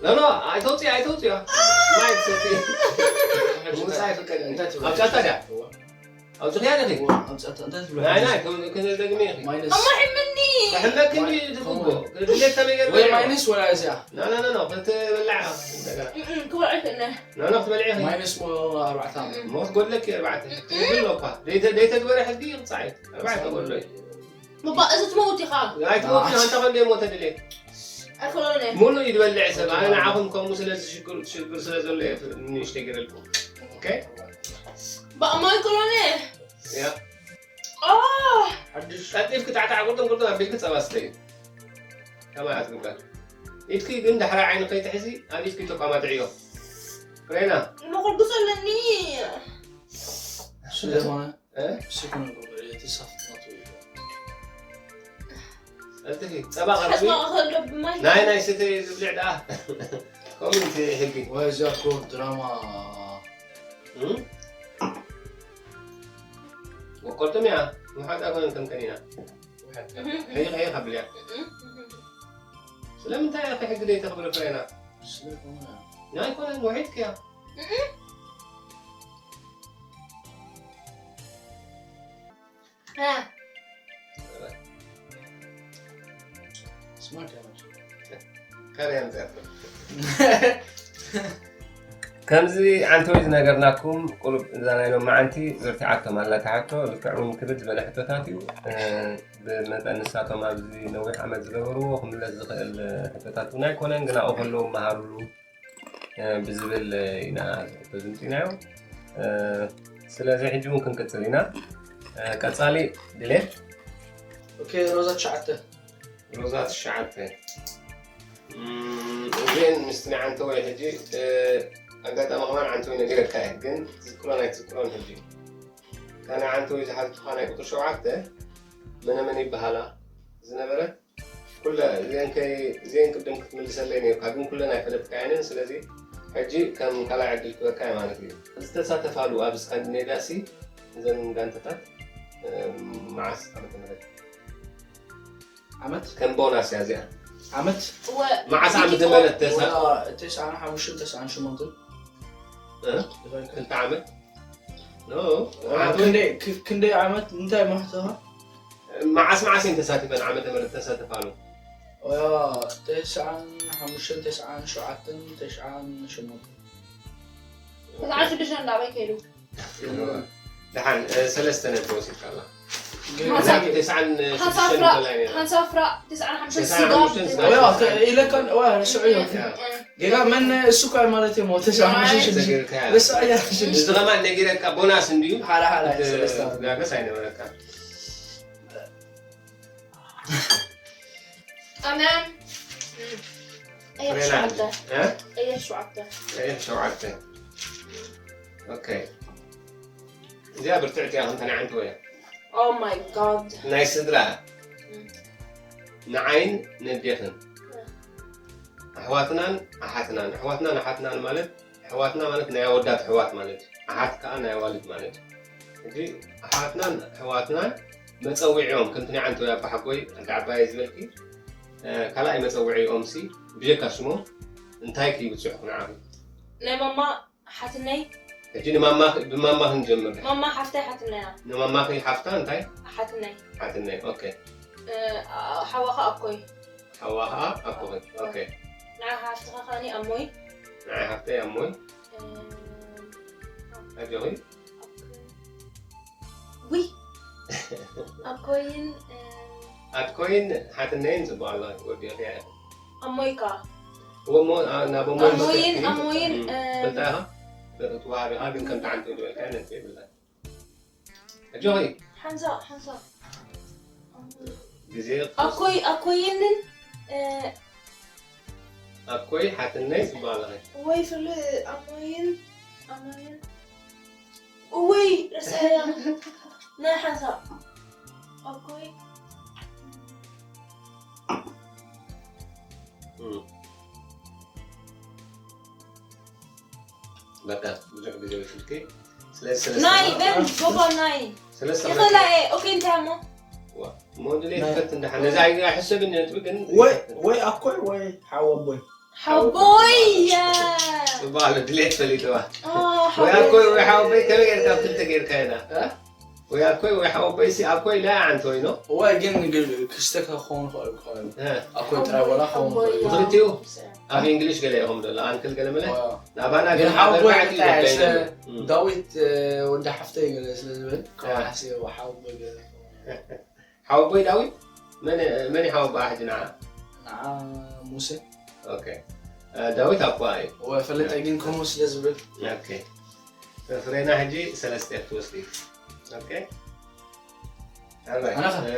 ኖ፣ ኖ፣ ኣይተውፅኦ፣ ኣይተውፅኦ። ማይ ትሰቲ። ምውፃእ ኣይፍቀድን። እንታይ ትብሎ? ኣብ ጫታ ድያ? ኣውፅኽያ ዲኺ? ኣምጻእታ እንታይ ትብሎ? ናይ፣ ናይ፣ ከም-፣ ከም ደግሜ ኢኺ። ማይነስ። እሞ ሕምኒ። ክሕመኪ እንዲ ትኽቦ። ድሌት ከመይ ገይሩ ወይ ገይሩ? ማይነስ ወላ እዚኣ? ና፣ ና፣ ና፣ ና፣ ክትበልዓ እንደገና። እም፣ ክበልዕ ክእለ። ና፣ ና፣ ክትበልዒ ኢኺ። ማይነስ እሞ ኣርባዕተ። ሞት ጎድለኪ ኣርባዕተ። ትብል እኳ። ደይተ-፣ ደይተግበረ ሕጊ ይቕጻዕ እዩ። ኣርባዕተ ጎድሎ እዩ። ምባ፣ እዚ ትመውት ኢኻ። ኣይትሞት ኢኻ፣ እንተ ኾን ደይ ሞተ ድሌት። ኣይኮነን። ሙሉእ እዩ ዝበልዕ ሰብ። ኣነ ንዓኹም ከምኡ ስለ ዝሽግር፣ ሽግር ስለ ዘሎ እየ ንእሽተይ ገይረልኩም። ኦኬ? ባእማ ኣይኮነን። ያ። ኦ፣ ሓድሽ። ቀልጢፍኪ ጣዕጣዕ ቁርጥም ቁርጥም ኣቢልኪ ጸባ ስተዩ። ከማይ ኣትግበር። ኢድኪ ግን ዳሕራይ ዓይኒ ከይትሕዚ ኣብ ኢድኪ ተቋማጥዕዮ። ፍሬና። መኸልግሶ ኣለኒ። ስለሆነ እ? ስኩን ቁጥሪ እቲ ሳፍት ናቱ እዩ። ቀልጥፊ። ጸባ ቀልጥፊ። ሓስማ ከሎ ብማይ። ናይ ናይ ስተ ዝብልዕ ደኣ። ከምኡ እቲ ሕጊ። ወይ እዚኣ እኮ ድራማ እም? ወቆልጥም እያ። ምሓጣ ኮነ ከም ከኒና። ሕይኽ ሕይኽ ኣብልያ። ስለምንታይ ኢኺ ሕጊ ደይተኽብሪ ፍሬና? ስለሆነ ናይ ኮነ ውሒድኪ እያ። እ። ስማርት ያመች። ካበይ ኣምፅኣቶ? ከምዚ ዓንተወይ ዝነገርናኩም ቁሩብ እዛ ናይ ሎማዓንቲ በርቲዓቶም ኣላ ትሓቶ። ልክዕ እውን ክብድ ዝበለ ሕቶታት እዩ። እ፣ ብመጠን ንሳቶም ኣብዚ ነዊሕ ዓመት ዝገበርዎ ክምለስ ዝኽእል ሕቶታት እውን ኣይኮነን፣ ግን ኣብኡ ከለዉ መሃሩሉ፣ እ፣ ብዝብል ኢና ተዝምፂናዮ። እ፣ ስለዚ ሕጂ እውን ክንቅፅል ኢና። እ፣ ቀፃሊ ድሌት። ኦኬ፣ ሮዛ ትሽዓተ። ሮዛ ትሽዓተ። እም፣ እዚአን ምስቲ ናይ ዓንተወይ ሕጂ፣ እ፣ ኣጋጣሚ ከማን ዓንተወይ ነጊረካ እየ፣ ግን ትዝክሮን ኣይትዝክሮን ሕጂ። እታ ናይ ዓንተወይ ዝሓዝቱኻ ናይ ቁፅሪ ሸውዓተ መነ መን ይበሃላ ዝነበረ? ኩለ እዚአን ከ-፣ እዚአን ቅድም ክትምልሰለይ ነይርካ፣ ግን ኩለን ኣይፈለጥካየንን። ስለዚ ሕጂ ከም ካልኣይ ዕድል ክበካ እዩ ማለት እዩ። ዝተሳተፋሉ ኣብ ስካንዲኔቭያ ሲ እዘን ጋንታታት፣ እ፣ መዓስ ዓመተ ምህረት? ዓመት? ከም ቦናስ እያ እዚኣ። ዓመት? እወ፣ መዓስ ዓመተ ምህረት ተሳ-? ወላ ተስዓን ሓሙሽተን ተስዓን ሸሞንተን። እ? ክልተ ዓመት? ኖ፣ ወላ ዓመት ወይ? ክንደይ፣ ክ-፣ ክንደይ ዓመት? እንታይ ማሕተኻ? መዓስ መዓስ እየን ተሳቲፈን ዓመተ ምህረት ተሳተፋሉ? ወላ ተስዓን ሓሙሽተን፣ ተስዓን ሸውዓተን፣ ተስዓን ሸሞንተን። ተስዓን ሽዱሽተን እንዳበይ ከይዱ? ደሓን፣ እ፣ ሰለስተ ነጥቢ ወሲድካ ኣላ። ግን ሓንሳብ፣ ተስዓን ሽዱሽተን ሓንሳብ ፍራ፣ እንከላይ ነይራ። ሓንሳብ ፍራ፣ ተስዓን ሓሙሽተን ተስዓን ስጋ። ሓሙሽተን ስጋ። ወያ፣ ከ-፣ ኢለካን፣ ወያ፣ ርስዑ እዩ። ያ። ገጋ መን እሱ እኮ ማለት እዩ፣ ሞተ ሻምሽ ሽዱሽተ። ዘጊርካ እያ። ርስዑ እያ፣ ሽዱሽተ። እዚ ከማን ነጊረካ፣ ቦናስ እንድዩ። ሓራ፣ ሓራ፣ እት-፣ ሰለስተ። ጋገስ ኣይነበረካ። ኣምያም። እም። ቀይሕ ፍሬላንድ። ሸውዓተ። እ? ቀይሕ ሸውዓተ። ቀይሕ ሸውዓተ። ኦኬ። እዚኣ ብርትዕቲ እያ፣ ከምታ ናይ ዓንተወያ። Oh my God። ናይ ስድራ። እም። ንዓይን ነዴኽን። እም። ኣሕዋትናን ኣሓትናን። ኣሕዋትናን ኣሓትናን ማለት ኣሕዋትና ማለት ናይ ኣወዳት ኣሕዋት ማለት እዩ። ኣሓት ከኣ ናይ ኣዋልድ ማለት እዩ። ሕጂ ኣሓትናን ኣሕዋትናን መጸውዒኦም፣ ከምቲ ናይ ዓንተወይ ኣባሓጎይ፣ ኣደ ዓባየይ ዝበልኪ፣ እ፣ ካልኣይ መጸውዒኦምሲ ብጀካ ሽሞም እንታይ ክይብጽሑኹ ንዓኺ? ናይ ማማ ሓትነይ። ሕጂ ንማማ፣ ብማማ ክንጀምር። ማማ ሓፍተይ ሓትነያ። ንማማኺ ሓፍታ እንታይ? ሓትነይ። ሓትነይ፣ ኦኬ። እ፣ ሓዋ ኸኣ ኣኮይ። ሓዋ ኸኣ ኣኮኺ፣ ኦኬ። ንዓ ሓፍትኻ ከኣኒ ኣሞይ። ንዓይ ሓፍተይ ኣሞይ። እም፣ ኣጆኺ። ኣኮይ። ውይ። ኣኮይን፣ እም፣ ኣትኮይን ሓትነይን ጽቡቕ ኣሎ፣ ወዲእኺ እያ። ኣሞይ ከኣ። እሞ፣ ኣ-፣ ናብ ኣሞይ ኣሞይን፣ መጺእኪ። ኣሞይን፣ እም፣ እም፣ ፈልጣ ኢኻ? ክትወሃብ ኢኻ፣ ግን ከምቲ ዓንተወይ ዝበልካዮ ነጥቢ የብላን። ኣጆኺ። ሓንሳእ፣ ሓንሳእ። ግዜ ኣኮይ፣ ኣኮይንን፣ እ፣ ኣኮይ ሓትነይ ጽቡቕ ኣለኺ። ወይ ፍሉ ኣሞይን፣ ኣሞይን። እውይ፣ ረሳያ። ናይ ሓንሳእ። ኣኮይ። እም። በቃ፣ ብዙሕ ግዜ ወሲድኪ። ስለዚ ሰለስተ ናይ፣ ሰዓት በል፣ ጎባ ናይ። ሰለስተ ይኽእላ ሰዓት። እየ። ኦኬ፣ እንታይ እሞ? ዋ፣ ሞዱሌ ናይ ይፈት እንዳ ሓ-፣ ነዛ ኣይሕሰብን ነጥቢ ግን ወይ፣ ይፈት። ወይ ኣኮይ ወይ ሓወቦይ። ሓወቦይ፣ ያ። ጽቡቕ ኣሎ፣ ድሌት ፈሊጥዋ። ኦ፣ ወይ ኣኮይ ወይ ሓወቦይ። ሓወቦይ ከመይ ጌርካ ኣብ ክልተ ጌርካ ኢና? እ? ወይ ኣኮይ ወይ ሓወቦይ ሲ ኣኮይ ናይ ዓንተወይ ነው። ወይ ግን ግ-፣ ክስተካ ክኸውን ይኽእል ይኽእል። እ። ኣኮይ ጥራይ ሓወቦይ፣ ወላ ክኸውን ሓወቦይ፣ ይኽእል። ያ። ብኽልቲኡ? ኣብ እንግሊሽ ገለ ኢኹም ዘሎ፣ ኣንክል ገለ መለ? ዋ። ናባና ግን ግን ሓወቦይ ኣርባዕተ እንታይ እዩ፣ ስለ ዘለ። እም። ዳዊት፣ እ፣ ወዲ ሓፍተይ ገለ ስለ ዝብል፣ ያ። ካብ ሓሲ ሓወቦይ ገለ። ሓወቦይ ዳዊት? መን፣ መን እዩ ሓወቦኣ ሕጂ ንዓ? ንዓ ሙሴ። ኦኬ። እ፣ ዳዊት ኣቦኣ እዩ። ወ-፣ ፈለጠ ያ። ግን ከምኡ ስለ ዝብል። ኦኬ። ፍሬና ሕጂ ሰለስተ ክትወስዲ። ኦኬ። ኣራይ። ኣናኸ? እ፣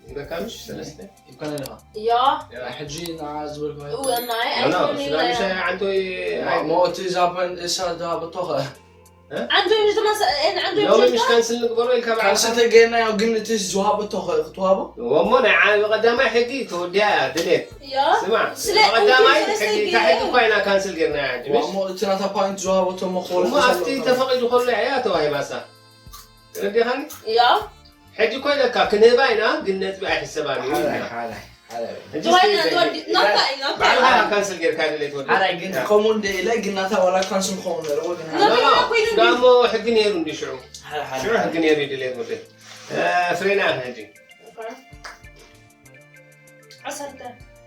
ይበካ ምሽ ሰለስተ? ይብካኒ ኣለኻ? ያ። ያ። ሕጂ ንዓ ዝበልኩ እወ፣ ናይ ኖ፣ ኖ፣ ኣይኮን ስለ ኢለ። ምሽ ዓንቶይ ማ-፣ ኣይ- ሞ እቲ ዛፓን እሳ ዝሃበቶ ኸ? እ? ዓንቶይ ምሽ ተማስ-፣ እ፣ ዓንቶይ ሎሚ ምሽ ምሽ ተ-፣ ካንስል ንግበሮ ኢልካ ባዕልኻ? ካንስል ተገይርና ያው ግን እቲ ዝሃበቶ ኸ ክትዋቦ? እወ፣ እሞ ናይ ዓ-፣ ቀዳማይ ሕጊ ተወዲኣ እያ፣ ድሌት። ያ። ስማዕ፣ ስለ ቀዳማይ እንትን ስለ ሕጊ፣ እታ ሕጊ እኮ ኢና ካንስል ጌርና እያ፣ ሕጂ ምሽ? እሞ እቲ ናታ ፓይንት ዝሃበቶ እሞ ክወልድ እሞ ኣብቲ ተፈቒዱ ከሎ እያ ተዋሂባሳ። ተረዲኻኒ? ያ። ሕጂ እኮ ኢለካ፣ ክንህባ ኢና፣ ግን ነጥቢ ኣይሕሰባን እዩ ሓራይ፣ ኢልና። ሓራይ፣ ሓራይ። ሕጂ ተዋሂብና እስቲ ተወዲ-፣ ናታ እዩ፣ ናታ እዩ። ባዕልኻ ኢኻ ካንስል ጌርካ ድሌት ወዲ። ሓራይ፣ ግን ያ። ከምኡ እንደ ኢለ፣ ግን ናታ ዋላ ካንስል ክኸውን ነይርዎ፣ ግን ናታ ኖ፣ ኖ፣ ኢልና ኮይኑ ግን ዳሞ ሕጊ ነይሩ እንዲ ሽዑ። ሓራይ፣ ሓራይ። ሽዑ ሕጊ ነይሩ ድሌት ወዲ። እ፣ ፍሬና ኢኻ ሕጂ። ኦኬ። ዓሰርተ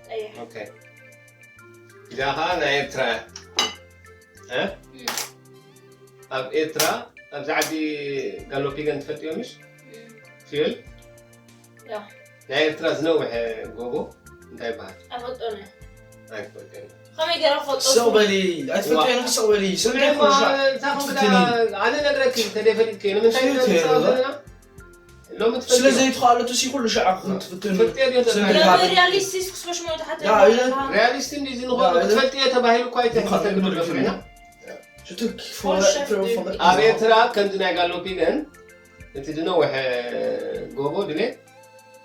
ቀይሕ። ኦኬ። እዚኣ ኸዓ ናይ ኤርትራ እያ። እ? እም። ኣብ ኤርትራ፣ ኣብዚ ዓዲ ጋሎፒገን ትፈልጥዮ ምሽ? እም። ፍዮል? ያ። ናይ ኤርትራ ዝነውሐ ጎቦ እንታይ ይበሃል? ኣይፈልጦን እየ። ኣይትፈልጥን። ከመይ ገይረ ክፈልጦ? ስቕ በሊ፣ ኣይትፈልጥዮ ዋ። ነኺ ስቕ በሊ፣ ስቕ በሊ እማ ኩሉ ሻዕ እታ ኸምዳ ክትፍትኒ። ኣነ ነግረኪ፣ እንተደይ ፈሊጥኪ፣ ንምንታይ ትፈልጥዮ? ንመጻወቲ ኣለና? ሎሚ ትፈልጥዮ? ስለ ዘይተኻእለቱ ሲ ኩሉ ሻዕ ክትፍትን ትፈልጥዮ ድዮ ስለ ተባሂሉ? ዘይተኻእለ። ሪያሊስቲስ ክስበሽ መውት ሓተ ዳ፣ ይበሃል። ኢለ። ሪያሊስቲ እንዲ እዚ ንኹሉ ዳ፣ ኢለ። ክትፈልጥዮ ተባሂሉ እኳ ኣይተ-፣ ይኳ-፣ ኣይተግብር ይኳ-፣ ፍሬና። ሽቱክ ፎር ፎር ሸፍ ፎር ፎር ኣብ ኤርትራ ከምዚ ናይ ጋሎፒገን እቲ ዝነውሐ ጎቦ ድሌት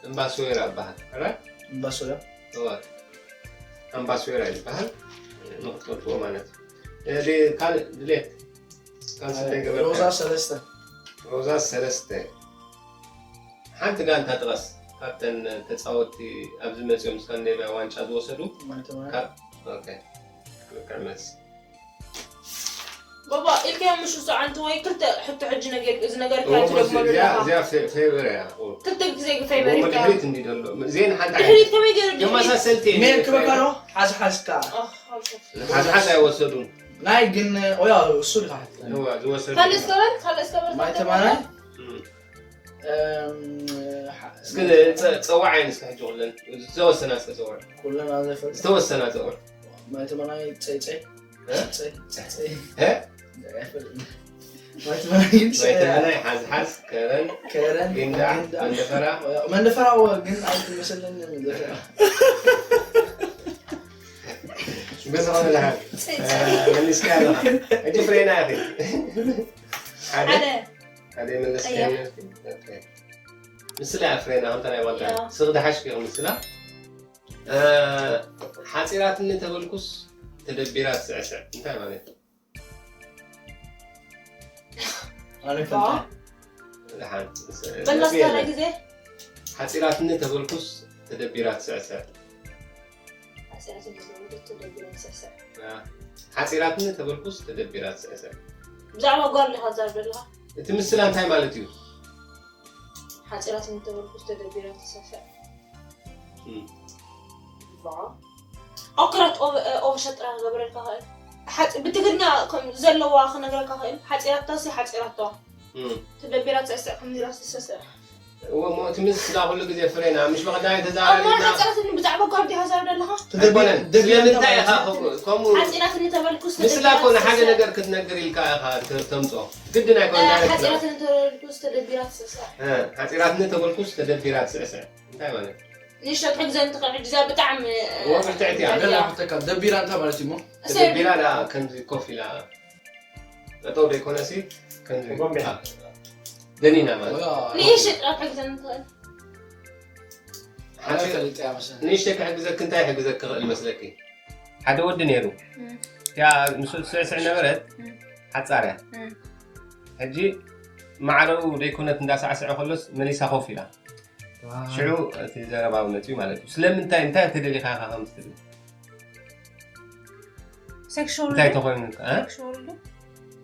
እምባ ሶይራ ይበሃል። ራይት? እምባሶያ። እዋ ኣምባሶራ ይበሃል። ንክትፈልጥዎ ማለት እዩ። ካልእ ድሌት ካልእ ስለ ይገበርካ? ሮዛ ሰለስተ። ሮዛ ሰለስተ። ሓንቲ ጋንታ ጥቐስ ካብተን ተፃወትቲ ኣብዚ መፂኦም ስካንዲኔቭያ ዋንጫ ዝወሰዱ። ማይተማና ካብ ኦኬ። ልክዕ መልሲ። ባባ ኢልካዮ ምሽ እሱ ዓንቲ ወይ ክልተ ሕቶ ሕጂ ነገር እዚ ነገር ካዩ እዚኣ ትደግመሉ ኣለኻ እዚኣ ፌ- ፌቨር እያ። ክልተ ግዜ ግፋይ እሞ መሪካ ድሕሪት እንዲ ዘሎ ዜን ሓንቲ ድሕሪት ከመይ ገይሩ ድሕሪት ተመሳሰልቲ እየን። ሜር ክበካሎ ሓዚ ሓዝካ ሓዝሓዝ ኣይወሰዱን። ናይ ግን ኦያ እሱ ድካ እዋ ዝወሰዱ ካልእ እስከበር ካልእ እስከበር ማይ ተማናይ እም። እም፣ እስኪ ጸ- ጸዋዕ ዓይን እስኪ ሕጂ ኩለን ዝተወሰና እስከ ጸዋዕ ኩለን ኣብ ዘይፈልጥ ዝተወሰና ጸዋዕ ማይ ተማናይ ጸይጸይ እ? ጸይ ጸይ እ? ኣይፈልጥን። ማይ ተማናይ ግን ጸይ- ወይተናይ ሓዝሓዝ ከረን ከረን ጊንዳ ጊንዳ። መንደፈራ መንደፈራ ወ ግን ኣይትመስልን መንደፈራ ብዝኾነ ደሓን መሊስካ ኣለኻ። ሕጂ ፍሬና ኢኺ ሓደ ሓደ ሓደ መለስካ እያ። ምስላ እያ ፍሬና ከምታ ናይ ባንታ እያ። ስቕ ደሓሽ ክምስላ ሓፂራትኒ ተበልኩስ ተደቢራ ትስዕስዕ እንታይ ማለት እዩ? ኣነ ባ ፈንታ ደሓን በላስታና ግዜ ሓፂራትኒ ተበልኩስ ተደቢራ ትስዕስዕ ሓፂራትኒ ተበልኩስ ተደቢራ ትስዕስዕ ብዛዕባ ጓል ኢኻ ዛር ዘለኻ እቲ ምስላ እንታይ ማለት እዩ? ሓፂራትኒ ተበልኩስ ተደቢራ ትስዕስዕ እም። ኣኩራት ኦቨሸጥራ ክገብረልካ ኽእል ሓፂ- ብትግርኛ ከም ዘለዋ ክነግረካ ኽእል ሓፂራታ ሲ ሓፂራቶ እም። ተደቢራ ትስዕስዕ ከምዚራ ትስዕስዕ እዎ እሞ እቲ ምስላ ኩሉ ግዜ ፍሬና ምሽ በቐዳይ እሞ ተዛረብና ሓፂራትኒ ብዛዕባ ጓል ዲኻ ዛር ዘለኻ ኣይኮነን ስለምንታይ ኢኻ ከምኡ ሓፂራትኒ ተበልኩስ ምስላ ኮነ ሓደ ነገር ክትነግር ኢልካ ኢኻ ተምፆ ግድን ኣይኮነ direct ነው። ሓፂራትኒ ተበልኩስ ተደቢራ ትስዕስዕ እ፣ ሓፂራትኒ ተበልኩስ ተደቢራ ትስዕስዕ እንታይ ማለት ንእሽቶ ክትሕግዘኒ ትኽእል ሕጂ እዚኣ ብጣዕሚ እዎ ብርትዕቲ እያ ገላ ሓተካ ደቢራ እንታይ ማለት እዩ እሞ ተደቢራ ዳ ከምዚ ኮፍ ኢላ ጠጠው ዘይኮነ ሲ ከምዚ ጎንበ። ደኒና ማለት ወያ ንእሽቶ ክትሕግዘኒ ትኽእል ሓደ ፈልጥ እያ መሰለኝ ንእሽተይ ክሕግዘክ እንታይ ክሕግዘክ ክኽእል መስለኪ ሓደ ወዲ ነይሩ እም። ያ ምስ ስዕስዕ ነበረት እም። ሓፃርያ እም። ሕጂ ማዕረኡ ዘይኮነት እንዳሳዕስዐ ከሎስ መሊሳ ኮፍ ኢላ ሽዑ እቲ ዘረባዊ መፅኡ ማለት እዩ ስለምንታይ እንታይ ተደሊኻ ኢኻ ከም ትብል ሴክሹዋል እንታይ ተኾይኑ እ? ሴክሹዋል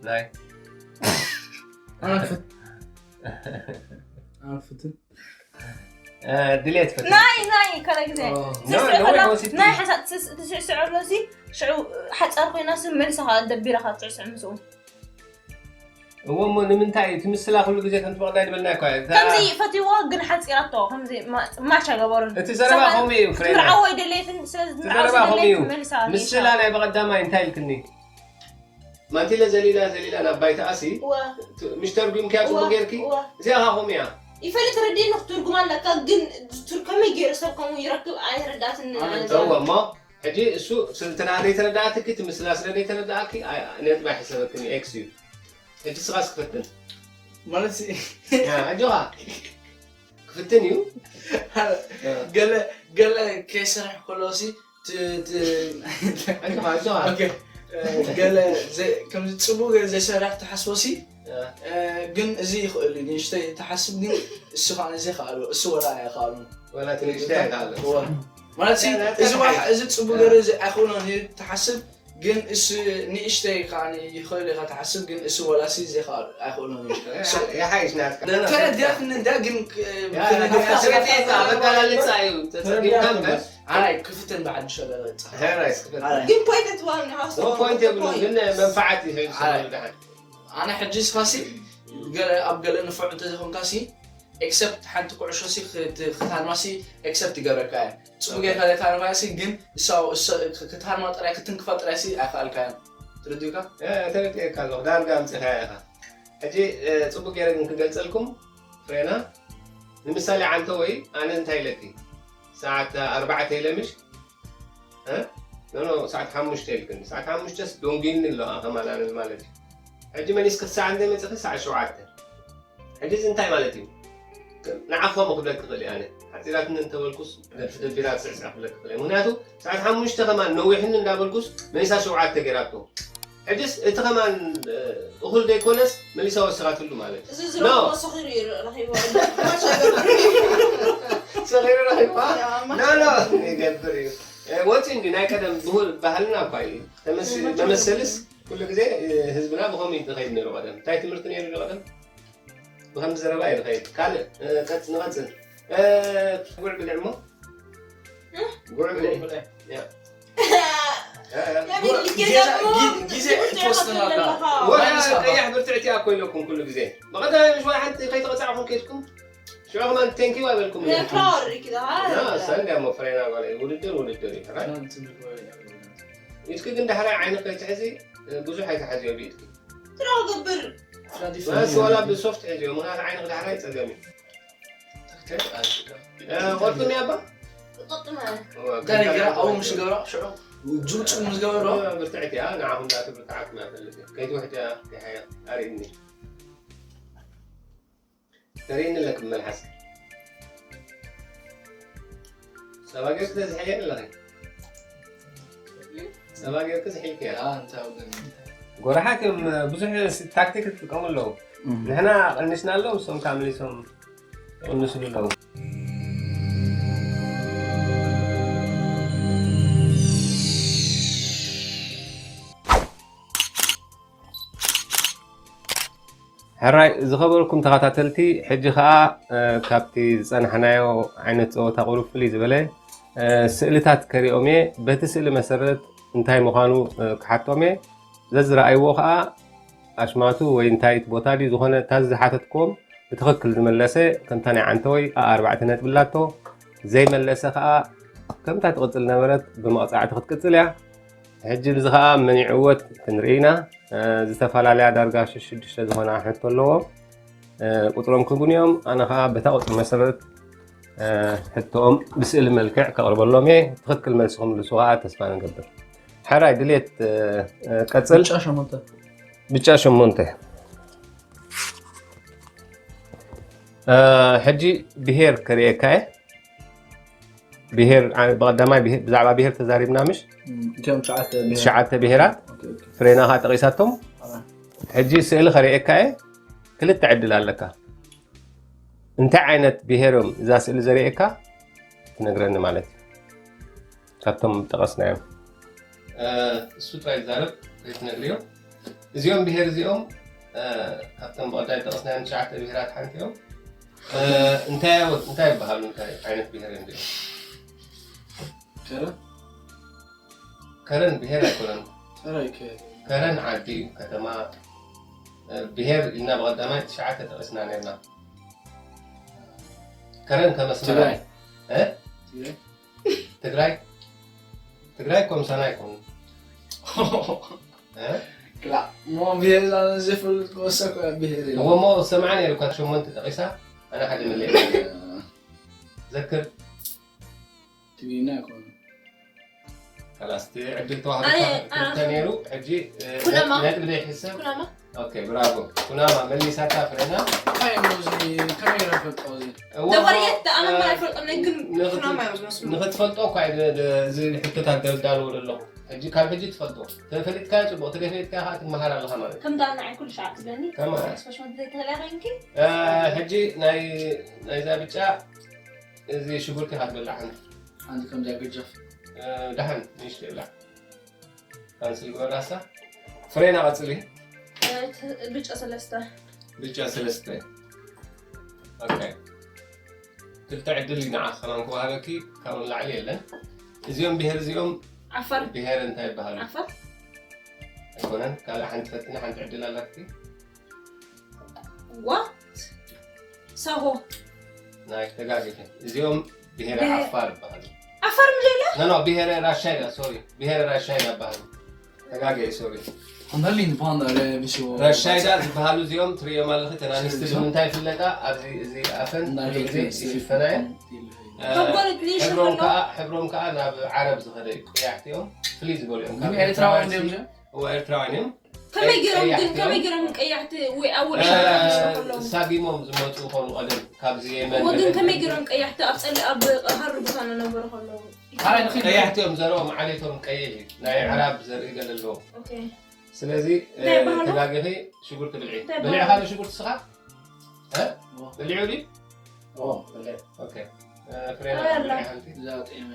ናይ ኣንፍት ኣንፍትን እ፣ ድሌት ፈት ናይ ናይ ካልእ ግዜ ኦ። ትስዕስዕ No, ከላ no, no, ናይ ሓሳብ ትስ- ትስዕስዕ ኣሎ ሲ ሽዑ ሓፃር ኮይና ሲ መልስኻ ደቢራኻ ትስዕስዕ ምስኡ እዎ እሞ ንምንታይ እቲ ምስላ ኩሉ ግዜ ከምቲ በቕዳይ ዝበልና እኳ እዩ። እታ- ከምዚ ፈትዎ ግን ሓፂራቶ ከምዚ ማ- ማቻ ገበሩን እቲ ዘረባ ከምኡ እዩ ፍሬና ምርዓወይ ደሌትን ስለዚ እቲ ምርዓወይ ዘረባ ከምኡ እዩ ደሌትን መልሳ ምስላ ናይ በቐዳማይ እንታይ ኢልክኒ ማንቲለ ዘሊላ ዘሊላ ናብ ባይታ ኣሲ እወ ምሽ ተርጉምክያ ፅቡቅ እወ ጌርኪ እወ እዚኣ ኻ ከምኡ እያ ይፈልጥ ረዲእኒ ክትርጉም ኣለካ ግን ቱር ከመይ ገይሩ ሰብ ከምኡ ይረክብ ኣይረዳእትን ኣነ እዎ እሞ ሕጂ እሱ ስለተናደይ ተረዳእትኪ እቲ ምስላ ስለ ዘይተረዳእኪ ኣይ- ነጥቢ ኣይሕሰበክን ኤክስ እዩ ሕጂ ስኻስ ክፈትን ማለት ኣጆኻ ክፍትን እዩ ገለ ገለ ከይሰርሕ ከሎ ሲ ት- ት- ኣጆኻ ኣጆኻ ኦኬ፣ እ፣ ገለ ዘ- ከምዚ ፅቡቅ ገለ ዘይሰርሕ ትሓስቦ ሲ እ፣ ግን እዚ ይኽእል እዩ ንእሽተይ ትሓስብ ግን እሱ ከዓ ዘይከኣሉ እሱ ወላ ኣይከኣሉ ወላ ትንሽተይ ኣይከኣሉ ማለት ሲ እዚ ዋላ እዚ ፅቡቅ ገለ እዚ ኣይኽእሎን እዩ ትሓስብ ግን እሱ ንእሽተይ ከዓ ይኽእል ኢኻ ትሓስብ ግን እሱ ወላ ሲ ዘይከኣሉ ኣይኽእሎን እዩ ይሓይሽ ናትካ ተረዲኣትኒ እንዳ ግን ኣበጋላልፃ እዩ ተፀጊምካ እምበር ኣይ ክፍትን ብሓድሽ ኣበላልፃ ሄራይስ ክፈትን ኣይ። ግን ፖይንት ትባል ንሓስ ፖይንት የብሉ ግን መንፋዓት እዩ ዝሰሉ ድሓን ኣነ ሕጂ ስኻሲ ገለ ኣብ ገለ ንፉዕ እንተዘይኮንካሲ ኤክሰፕት ሓንቲ ኩዕሾሲ ክትሃርማሲ ኤክሰፕት ይገብረካ እያ ፅቡቅ ጌርካ ዘይትሃርማሲ ግን ክትሃርማ ጥራይ ክትንክፋ ጥራይሲ ኣይከኣልካያን ትርድዩካ ተረዲእካ ኣለኹ ዳርጋ ኣምፅኻያ ኢኻ ሕጂ ፅቡቅ ገይረ ግን ክገልፀልኩም ፍሬና ንምሳሌ ዓንተ ወይ ኣነ እንታይ ኢለኪ ሰዓት ኣርባዕተ ኢለ ምሽ ኖ ሰዓት ሓሙሽተ ኢልክኒ ሰዓት ሓሙሽተስ ዶንጊኒ ኣሎ ከማን ኣነ ማለት እዩ ሕጂ መሊስ ክሳዕ እንደ መፅኺ ሰዓት ሸውዓተ ሕጂ እዚ እንታይ ማለት እዩ ንዓኾም ክብለክ ክኽእል ኣነ ፂላትኒ እንተበልኩስ ደፊ ደፊራ ስዕስዕ ክብለክ ክእል እየ። ምክንያቱ ሰዓት ሓሙሽተ ከማን ነዊሕኒ እንዳበልኩስ መሊሳ ሸውዓተ ገይራቶ። ሕጅስ እቲ ከማን እኹል ዘይኮነስ መሊሳ ወሰኻትሉ ማለት እዩ። እዚ ዝረኽቦ ሰኺሩ እዩ ረኺብዎ ኣሎ። ሰኺሩ ረኺብዋ? ኖ ኖ ይገብር እዩ። ወፂ እንዲ ናይ ቀደም ብሁል ባህልና እኳ እዩ። ተመስ- መመሰልስ ኩሉ ግዜ ህዝብና ብኸምኡ እዩ ዝኸይድ ነይሩ ቀደም። እንታይ ትምህርቲ ነይሩ ዶ ቀደም? ብኸምዚ ዘረባ እዩ ዝኸይድ። ካልእ ቀፅ ንቐፅል። ጉዕ ብልዕ እሞ ጉዕ ብልዕ። ያ። ያ፣ ያ። ግዜ ትወስን ኣላ። ወላ ቀያሕ ብርትዕቲ እያ ኮይለኩም ኩሉ ግዜ። ብቐዳማይ ምሽ ሓንቲ ከይተቐፃዕኹም ከይድኩም ሽዑ ከማን ቴንኪው ኣይበልኩም። ያ፣ ሳንድ እያ እሞ ፍሬና ጓለይ። ውድድር ውድድር እዩ። ራይት? ኢድኪ ግን ዳሕራይ ዓይንኺ ከይትሕዚ ብዙሕ ኣይትሓዝዮ ብኢድኪ። ትራው ግብር። ማስ ዋላ ብሶፍት ሕዝዮ፣ ምኽንያቱ ዓይንኺ ዳሕራይ ጸገም እዩ። እ፣ ቆርጥም እያ እባ? ቆርጥም እያ። እንታይ ነገር ኣብኡ ምስ ገበሮ፣ ሽዑ ጅምጭ ምስ ገበሮ። እ፣ ብርትዕቲ እያ፣ ንዓኹም ዳኣ ትብርትዓኩም እያ ፈልጥ እያ። ከይትውሕድ እያ፣ ይሓያ፣ ኣርእኒ። ተርእኒ ኣለክ መልሓስ። ጸባ ጌርክ ተዝሕየን ኣለኺ። ጸባ ጌርክ ዝሒልክያ። ያ፣ እንታይ ወገን? ጎራሓት እዮም ብዙሕ ስ-፣ ታክቲክ ይጥቀሙ ኣለዉ። እም። ንሕና ቀኒስና ኣለዉ፣ እሶም ከዓ መሊሶም ይቕንስሉ ኣለዉ። ሕራይ ዝኸበርኩም ተኸታተልቲ፣ ሕጂ ኸኣ፣ እ፣ ካብቲ ዝጸናሕናዮ ዓይነት ጸወታ ቁሩብ ፍልይ ዝበለ፣ እ፣ ስእልታት ከሪኦም እየ። በቲ ስእሊ መሰረት እንታይ ምዃኑ፣ እ፣ ክሓቶም እየ። ዘዝረኣይዎ ኸኣ ኣሽማቱ ወይ እንታይ እቲ ቦታ ድዩ ዝኾነ፣ እታ ዝሓተትክዎም ብትኽክል ዝመለሰ፣ ከምታ ናይ ዓንተወይ ኣኣ ኣርባዕተ ነጥቢ ኣላቶ። ዘይመለሰ ኸኣ ከምታ ትቕጽል ነበረት ብመቕጻዕቲ ክትቅጽል እያ። ሕጂ ብዚ ኸኣ መን ይዕወት ክንርኢ ኢና። እ፣ ዝተፈላለያ ዳርጋ ሽዱሽተ ዝኾና ሕቶ ኣለዎ። እ፣ ቁጽሮም ክህቡኒ እዮም። ኣነ ኸኣ በታ ቁጽሪ መሰረት፣ እ፣ ሕቶኦም ብስእሊ መልክዕ ከቕርበሎም እየ። ትኽክል መልሲ ክምልሱ ኸኣ ተስፋ ንገብር። ሕራይ ድሌት፣ እ፣ እ፣ ቀጽል። ብጫ ሸሞንተ። ብጫ ሸሞንተ። እ፣ ሕጂ ብሄር ከርእየካ እየ። ብሄር፣ ዓ-፣ ብቐዳማይ ብሄ-፣ ብዛዕባ ብሄር ተዛሪብና ምሽ? እም፣ እቲኦም ትሽዓተ ብሄራት። ትሽዓተ ብሄራት። ኦኬ፣ ኦኬ። ፍሬና ኸኣ ጠቒሳቶም። ኣራ። ሕጂ ስእሊ ከርእየካ እየ። ክልተ ዕድል ኣለካ። እንታይ ዓይነት ብሄር እዮም እዛ ስእሊ ዘርእየካ ትነግረኒ ማለት እዩ። ካብቶም ጠቐስናዮም። እ፣ እሱ ጥራይ ይዛረብ፣ ዘይትነግርዮ። እዚኦም ብሄር እዚኦም፣ እ፣ ካብቶም ብቐዳይ ጠቐስናዮም ትሽዓተ ብሄራት ሓንቲ እዮም። እ፣ እንታይ፣ እንታይ ይበሃሉ? እንታይ ዓይነት ብሄር እዮም እዚኦም? ከረን? ከረን ብሄር ኣይኮነን። ከረን ከ-? ከረን ዓዲ እዩ፣ ከተማ። እ፣ ብሄር ኢልና ብቐዳማይ ትሽዓተ ጠቒስና ነርና። ከረን ከም ኣስመራ። ትግራይ። እ? ትግራይ። ትግራይ? ትግራይ እኮ ምሳና ኣይኮኑን። እ? ክላ፣ እሞ ብሄር ዘፍልጥ ወሰኮ ብሄር እዩ። እሞ ሰምዓ ነይሩ እኳ ሸሞንተ ጠቒሳ፣ ኣነ ሓደ መለየ። እ። ዘክር። ትግርኛ ኣይኮነን። ካላስ፣ እቲ ዕድል ተዋህዶ ኣነ፣ እኳ ክልተ ኣነ። ነይሩ፣ ሕጂ፣ እ፣ ኩናማ። ነጥቢ ዘይሕሰብ። ኩናማ። ኦኬ፣ ብራቮ። ኩናማ መሊሳታ ፍሬና። እንታይ እዮም እዚ? ከመይ ገይረ ፈልጦ እዚ? እወ፣ ደባርየት እሞ፣ ደኣመ እ፣ ኣይፈልጦም፣ ግን ንኽት-፣ ኩናማ እዮም ዝመስሉ። ንኽትፈልጦ እኳ እዩ ደ-፣ ደ-፣ እዚ ሕቶታት ደዳልዎ ዘለኹ። ሕጂ፣ ካብ ሕጂ ትፈልጦ። ተፈሊጥካዮ ጽቡቕ፣ ተዘይፈሊጥካዮ ከዓ ትመሃር ኣለኻ ማለት እዩ። ከም ዳና ዓይን ኩሉ ሻዕ ትብለኒ። ከማን። ስፖርት መድረክ ተላበንኪ? እ፣ ሕጂ ናይ፣ ናይዛ ብጫ እዚ ሽጉርቲ ኢኻ ትበልዕ ሓንቲ። ሓንቲ ከምዚኣ ገጃፍ። እ፣ ደሓን ንእሽቶ ይብላዕ። ካንስል ግበራሳ። ፍሬና ቀጽሊ። እ፣ ት-፣ ብጫ ሰለስተ። ብጫ ሰለስተ። ኦኬ። ክልተ ዕድል እዩ ንዓኺ ከማን ክወሃበኪ፣ ካብኡ ንላዕሊ የለን። እዚኦም ብሄር እዚኦም ዓፋር። ብሄር እንታይ ይበሃሉ? ዓፋር። ኣይኮነን። ካልእ ሓንቲ ፈትኒ፣ ሓንቲ ዕድል ኣላትኪ። ዋት? ሳሆ። ናይ ተጋጊኺ። እዚኦም ብሄረ ብሄ-፣ ዓፋር ይበሃሉ። ዓፋር ምለለ? ኖ፣ ኖ፣ ብሄረ ራሻይዳ፣ ሶሪ። ብሄረ ራሻይዳ ይበሃሉ። ተጋጊ፣ ሶሪ። Han höll inte på han där, eh, vid så- ራሻይዳ ዝበሃሉ እዚኦም ትርእዮም ኣለኺ፣ ተን ኣንስቲ ብምንታይ ይፍለጣ? ኣብዚ፣ እዚ ኣፈን እንዳርሄ ብዙ ግዜ ክሬስ ይሽፈና እየን። ይሽፈን። እ፣ ተጓለጥ ልይሽ ሕብሮም ይፈላ። ከኣ፣ ሕብሮም ከኣ ናብ ዓረብ ዝኸደ እዩ። ቀያሕቲ እዮም፣ ፍልይ ዝበሉ እዮም። ካብ ግን ኤርትራውያን ኤርትራውያን ድዮም ሲ-፣ እዚኦም? እወ፣ ኤርትራውያን እዮም። ከመይ ገይሮም ግን ቀያሕቲ ከመይ እዮም። ገይሮም ቀያሕቲ ወይ ኣብ እ፣ ወርሻ ከለዉ ሳጊሞም ዝመፁ ኾኑ ቀደም ካብዚ የመን እሞ ግን ገለ- ከመይ ገይሮም ቀያሕቲ ኣብ ፀሊ ኣብ ሃሪ ቦታ ዝነበሩ ከለዉ ካልኣይ ንኽእል ቀያሕቲ እዮም ዘርኦም ዓሌቶም ቀይሕ እዩ ናይ ዕራብ ዘርኢ ገለ ኣለዎም ኦኬ ስለዚ እ፣ እንታይ ይበሃሉ? ተጋጊኺ ሽጉርቲ ብልዒ እንታይ በሊዕኻ ይበሃሉ? ዶ ሽጉርቲ ስኻ እ? በሊዑ ድዩ ኦ፣ በለ። ኦኬ እ፣ ፍሬና ኣላ። ብልዒ ሓንቲ እዛ ጥዕመ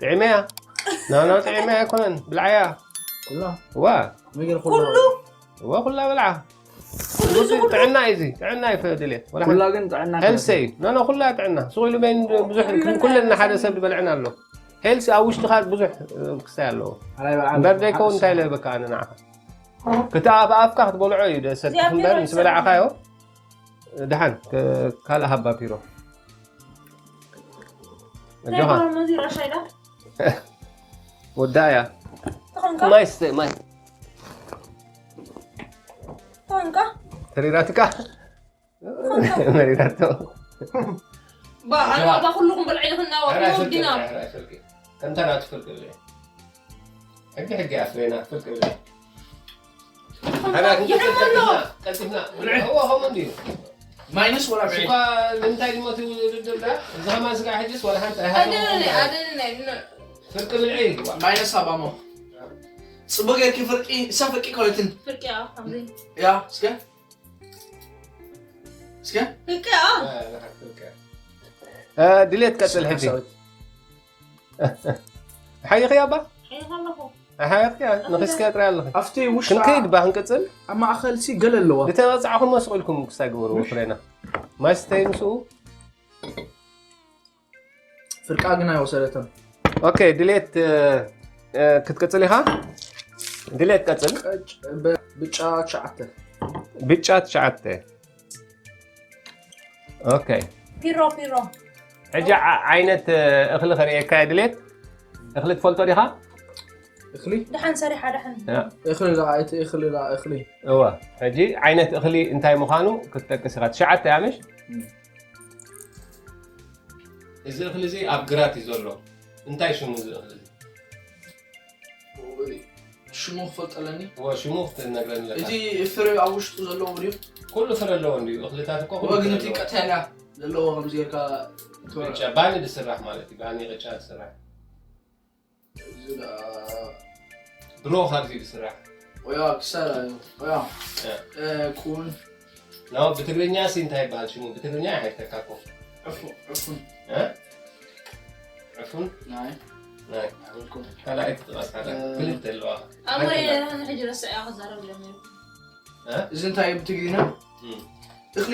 ጥዕመያ ናና ጥዕመያ ኣይኮነን ብልዓያ ኩላ ዋ መገር ኩላ ኩሉ እዋ ኩላ ብልዓ ኩሉ እዚ ኩሉ ጥዕና እዩ እዚ ጥዕና እዩ ድልየት ወላ ኩላ ግን ጥዕና ሄልሰ እዩ ናና ኩላ ጥዕና ስቕ ኢሉ በይን ብዙሕ ኩለን ሓደ ሰብ ዝበልዕን ኣሎ ሄልሲ ኣብ ውሽጥኻ ብዙሕ ክስታይ ኣለዎ ሓላይ በዓል እምበር ዘይከውን እንታይ ለበካ ኣነ ንዓኻ ክቲ ኣብ ኣፍካ ክትበልዖ እዩ ደሰትክ እዚኣ እምበር ፒሮ ምስ በላዕኻዮ ድሓን ክ- ካልእ ሃባ ፒሮ እንታይ ኣጆኻ ይበሃሉ ነዚ ራሻይዳ ወዳእያ ተኾንካ ማይ ስተ ማይ ተኾንካ ተሪራትካ መሪራቶ ባ ኣነ ባ ኩልኹም በልዒ ኢኹና ሕራይ ፍርቂ ወዲና ሕራይ ፍርቂ ከምታ ናቱ ፍርቂ ብልዒ ሕጊ ሕጊ ኣፍሬና ፍርቂ ብልዒ ይሕም ኣሎ ቀልጢፍና እዎ ከምኡ እንድዩ ማይነስ ወላ ብዒ ስኳ ንምንታይ ድሞት ውድድር ዳ እዚ ከማን ስጋ ሕጅስ ወላ ሓንቲ ኣደነ ኣይሃብኩም ኣደነ ፍርቂ ብልዒ ማይነስ ኣባሞ ጽቡቅ ጌርኪ ፍርቂ እሳ ፍርቂ ኮይትን ፍርቂ ኣብ ከምዚ ያ እስከ እስከ ፍርቂ ኣብ ድሌት ቀጽል ሕጂ ሓይኺ ኣባ ሓይኻ ኣለኹ ሓይኺ ንኽስከ ጥራይ ኣለኺ ኣብቲ ውሽጢ ክንከይድ ባ ክንቅጽል ኣብ ማእኸል ሲ ገለ ኣለዋ ዝተበጻዕኹም መስቕ ኢልኩም ክሳይ ግበሩ ፍሬና ማይ ስተይ ምስኡ ፍርቃ ግን ኣይወሰደትን ኦኬ ድሌት ክትቅጽል ኢኻ ድሌት ቀጽል ብጫ ትሽዓተ ብጫ ትሽዓተ ኦኬ ፒሮ ፒሮ ሕጂ ዓይነት እኽሊ ከርእየካ ድሌት እኽሊ ትፈልጦ ዲኻ እኽሊ ደሓን ሰሪሓ ደሓን እኽሊ ላ እቲ እኽሊ ላ እኽሊ እወ ሕጂ ዓይነት እኽሊ እንታይ ምዃኑ ክትጠቅስ ኢኻ ትሽዓተ እያ ምሽ እዚ እኽሊ እዚ ኣብ ግራት እዩ ዘሎ እንታይ ሽሙ እዚ እኽሊ እዚ ሽሙ ክፈልጠለኒ እወ ሽሙ ክትነግረኒ ኣለካ እቲ ፍረ ኣብ ውሽጡ ዘለዎ ድዩ ኩሉ ፍረ ኣለዎ እንድዩ እኽልታት እኮ ኩሉ እወ ፍረ ግን እቲ ኣለዎ። ቀጠልያ ዘለዎ ከምዚ ጌርካ ትበልዖ። ቅጫ ባኒ ዝስራሕ ማለት እዩ ባኒ ቅጫ ዝስራሕ እዚ ደኣ ብሮ ካብዚ ዝስራሕ ወያ ክሳራ እዩ ወያ እ፣ ኩን ናው ብትግርኛ ሲ እንታይ ይበሃል ሽሙ ብትግርኛ ይሓይተካ እኮ ዕፉ- ዕፉን እ? ዕፉን ናይ ናይ ኣበልኩም ካልኣይ ትጥቐስ ሓደ እ፣ ክልተ ኣለዋ ኣሞየ ሓንቲ ሕጂ ረስዕያ ክዛረብ ጀሚሩ እዚ እንታይ እዩ ብትግርኛ እም። እኽሊ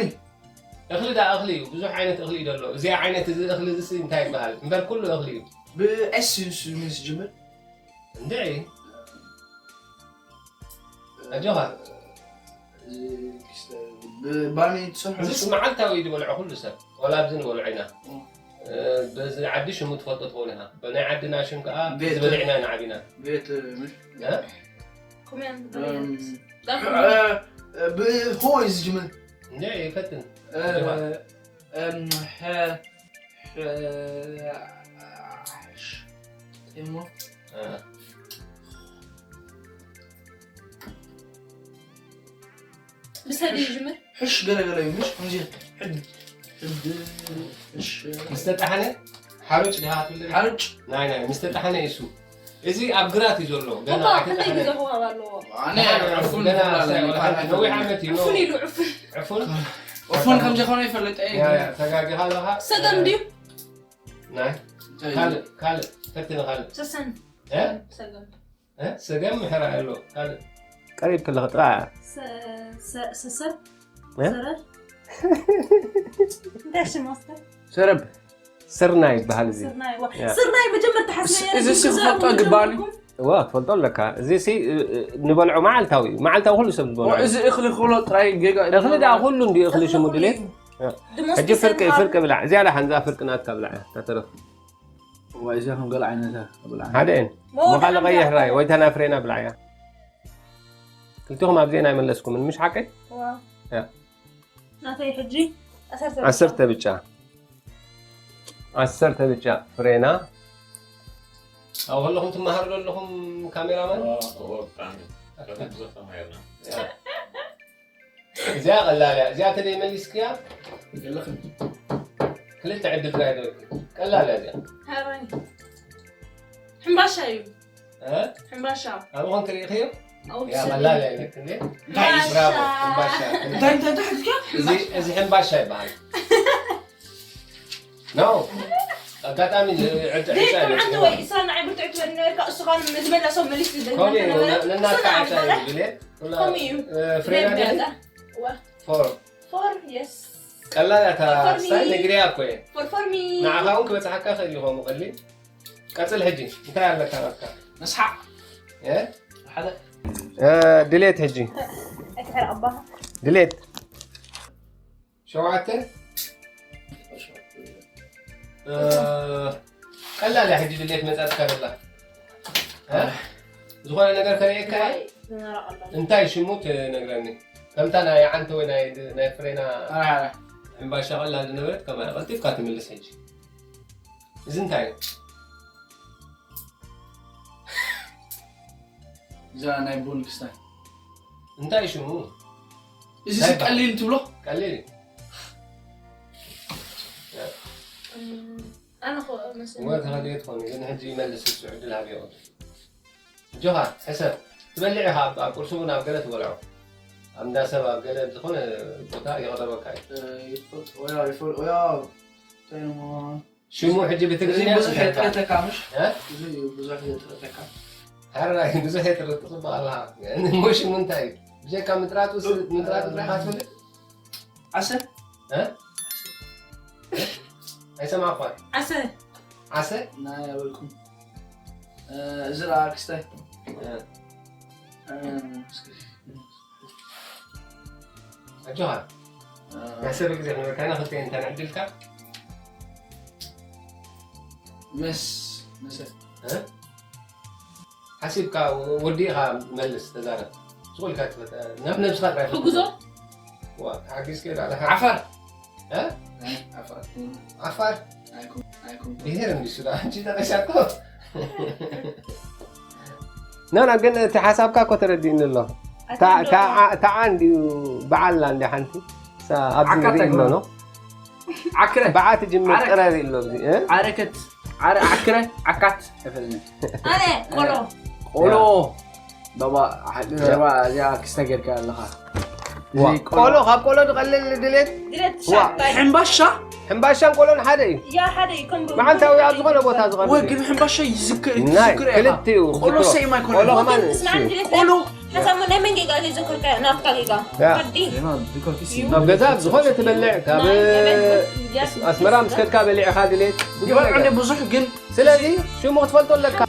እኽሊ ዳ እኽሊ እዩ ብዙሕ ዓይነት እኽሊ እዩ ዘሎ እዚ ዓይነት እዚ እኽሊ እዚ እንታይ ይበሃል እምበር ኩሉ እኽሊ እዩ ብኤስ እዩ ንሱ ምን ዝጅምር እንድዒ ኣጆኻ ብባኒ ትሰርሑ እዚስ መዓልታዊ እዩ ዝበልዖ ኩሉ ሰብ ዋላ ኣብዚ ንበልዖ ኢና በዚ ዓዲ ሽሙ ትፈልጦ ትኸውን ኢኻ ብናይ ዓድና ሽም ከዓ ቤት- ዝበልዕና ንዓቢና ቤት ምሽ እ? ኮሜንት እም፣ ዳርኩ እ፣ ብሆ እዩ ዝጅምር እንደ ይፈትን እ፣ እም፣ ሐ- ሐ- እሞ እ። ብሰዲ ይጅምር ሕሽ ገለገለ እዩ ምሽ ከምዚ ሕድ ሕድ ሕሽ ምስ ተጣሓነ ሓሩጭ ዲኻ ትብል ሓርጭ ናይ ናይ ምስ ተጣሓነ እሱ እዚ ኣብ ግራት እዩ ዘሎ ገና እባ ክንደይ ኣይተጣሓነ ግዜ ክወሃብ ኣለዎ ኣነ ዕፉን ገና ይብላል ሳይ- ይባላል። ነዊሕ ዓመት እዩ ዕፉን ኢሉ ዕፉን ዕፉን ዕፉን ከም ዝኾነ ይፈልጥ እየ ያ- ያ፣ ተጋጊኻ ኣለኻ ሰገም ድዩ ናይ ካልእ ካልእ ፈትኒ ካልእ ሰሰን እ? ሰገም እ? ሰገም ምሕራይ ኣሎ ካልእ ቀሪብ ከለኻ ጥራ ሰ- ሰ- ሰሰብ እ? ሰረር እንታይ ሽም ወስደ ሰረብ ስርናይ ይበሃል እዚ ስርናይ ዋ- ያ። ስርናይ መጀመርታ ሓስበ እዚ ሲ ክፈልጦ ግባኒ? እዋ ትፈልጦ ኣለካ እዚ ሲ እ፣ እ፣ ንበልዖ መዓልታዊ እዩ መዓልታዊ ኩሉ ሰብ ዝበልዖ እዚ እኽሊ ክብሎ ጥራይ ጌጋ እዩ። እኽሊ ዳ ኩሉ እንዲ እኽሊ ሽሙ ድሌት ሕጂ ፍርቂ ፍርቂ ብላዕ እዚኣ ዳ ሓንዛ ፍርቂ ናትካ ብላዕ እያ እታ ተረፍ እዋ እዚኣ ከም ገለ ዓይነታ ብላ ሓደ እየን ሞኻለ ቀይሕ ራይ ወይ ተናፍሬና ብላዕ እያ ክልቲኹም ኣብዚአን ኣይመለስኩምን ምሽ ሓቀይ ናተይ ሕጂ ዓሰርተ ዓሰርተ ብጫ ዓሰርተ ብጫ ፍሬና ኣብ ከለኹም ትመሃሩ ዘለኹም ካሜራማን እዚኣ ቀላል እያ። እዚኣ ተደይ መሊስክያ፣ ክልተ ዕድል ጥራይ ደወልኪ። ቀላል እያ እዚኣ። ሃባኒ። ሕምባሻ እዩ። እ? ሕምባሻ። ኣብኡ ኮንክ ርኢኽዮ? ኣብኡ ያ ትስእል። ቀላል እያ ኢለክኒ። ብራቮ፣ ሕምባሻ። እንታይ እንታይ እንታይ ሓቲትካ? እዚ እዚ ሕምባሻ ይበሃል። ኖ። ኣጋጣሚ ዕጫ ዘይከም ሓንቲ ወይ እሳ ንዓይ ብርትዕ ትበል ነበርካ፣ እሱ ኻን ዝመለሶ መሊስ ዝብል ኮሜ ነበረ። ነናካ እሱ ዕጫ ነበረ። ዝብል እየ። ኮሜ እዩ። ፍሬና ናይ ድያ? መያዛ። ዋ። ፎር። ፎር፣ የስ። ቀላል እያ እታ ፎር ሚ። ስታይል ነግሪያ እኮ እየ። ፎር፣ ፎር ሚ። ንዓኻ እውን ክበፅሓካ ይኽእል እዩ ከምኡ ቀሊል። ቀፅል ሕጂ። እንታይ ኣለካ ናትካ? መስሓቕ። እ? ሓደ እ፣ ድሌት ሕጂ። ኣይትሕረቕ ኣባኻ። ድሌት። ሸውዓተ። እ፣ ቀላል እያ ሕጂ ድሌት መፃትካ ዘላ። እ? ዝኾነ ነገር ከርእየካ እየ። ንራቕ ኣሎ። እንታይ ሽሙ ትነግረኒ? ከምታ ናይ ዓንተ ወይ ናይ ናይ ፍሬና ኣራሓራ። ሕምባሻ ቀላል ዝነበረት ከማያ ቀልጢፍካ ትምልስ ሕጂ። እዚ እንታይ እዩ? እዛ ናይ ቡን ክስታይ። እንታይ ሽሙ? እዚ ናይ ቀሊል ትብሎ? ቀሊል እዩ። እም፣ ኣነ ኸ መስል። ወይ ተኸዲኦ ትኾን ግን ሕጂ ይመልስ እሱ ዕድል ሃብዮ። ጆሃ ሕሰብ ትበልዕ ኢኻ ኣብ ኣብ ቁርሲ እውን ኣብ ገለ ትበልዖ ኣብ እንዳ ሰብ ኣብ ገለ ዝኾነ ቦታ ይቐረበካ እዩ። ይፈልጥ ወያ ይፈልጥ ወያ። እንታይ እሞ? ሽሙ ሕጂ እዚ ብትግርኛ ብዙሕ እንታይ ይበሃል? የጥረተካ ምሽ? እ? እዚ ብዙሕ የጥረተካ። ሕራይ ብዙሕ የጥርጥ ጽቡቕ ኣለኻ። እሞ ሽሙ እንታይ እዩ? ብጀካ ምጥራጡ ስ- ምጥራጡ ጥራይ ኢኻ ትፈልጥ? ዓሰ? እ? ኣይሰማዕኳን። ዓሰ። ዓሰ? ናይ ኣበልኩም። እ፣ እዚ ደኣ ክስታይ። እ። እ፣ እስኪ። ኣጆኻ። እ፣ ናይ ሰብ ግዜ ንበልካ ኢና ክልተ እንተ ንዕድልካ መስ መሰ እ? ሓሲብካ ወዲእኻ መልስ ተዛረብ። ስቑልካ ትፈተ ናብ ነብስኻ ጥራይ ክጉዞ? ዋ ተሓጊዝከ ዳለካ ዓፋር። እ? ዓፋር። ዓፋር ኣይኩም ኣይኩም። ብሄር እንዲ ሱዳ አንቺ ተቀሻቆ ኖ ኖ ግን እቲ ሓሳብካ እኮ ተረዲእኒ ኣሎ። ተዓ እንዲዩ በዓልና እንዲ ሓንቲ ኣብዚ ዓካታ ሪእሎ ይኮነ። ኖ ዓክረ በዓ ትጅምር ዓረ- ጥረ ሪእሎ ኣብዚ እ? ዓረከት ዓረ ዓክረ ዓካት ኣይፈልጥን። ኣነ ቆሎ። ቆሎ ባባ ሓቂ ዘረባ እዚኣ ክስተ ጌርካ ኣለኻ። እዚ ዋ፣ ቆሎ ካብ ቆሎ ዝቐልል ድሌት ድሌት ዋ። ሻምፓኝ። ሕምባሻ ሕምባሻን ቆሎን ሓደ እዩ። ያ ሓደ እዩ ከም መዓልታዊ ኣብ ዝኾነ ቦታ ዝቐርብ ወይ እዩ። ግን ሕምባሻ ይዝክር ናይ ይዝክር ኢኻ። ክልቲኡ ቆሎ ክትሮ- ሰይም ኣይኮነ። ቆሎ ከማን ስማዕ እሺ። ድሌት ቆሎ ሓሳብ ናይ መን ጌጋ ዘይዘከርካዮ ናትካ ጌጋ ያ። ወዲ ዜማ ዝዝከር ክሲ እዩ። ኣብ ገዛ ዝኾነ ትበልዕ ካብ ናይ መን ወዲ ኣስመራ ምስ ከድካ በሊዕኻ ድሌት ይበልዑ እንደ ብዙሕ ግን ስለዚ ሽሙ ክትፈልጦ ኣለካ።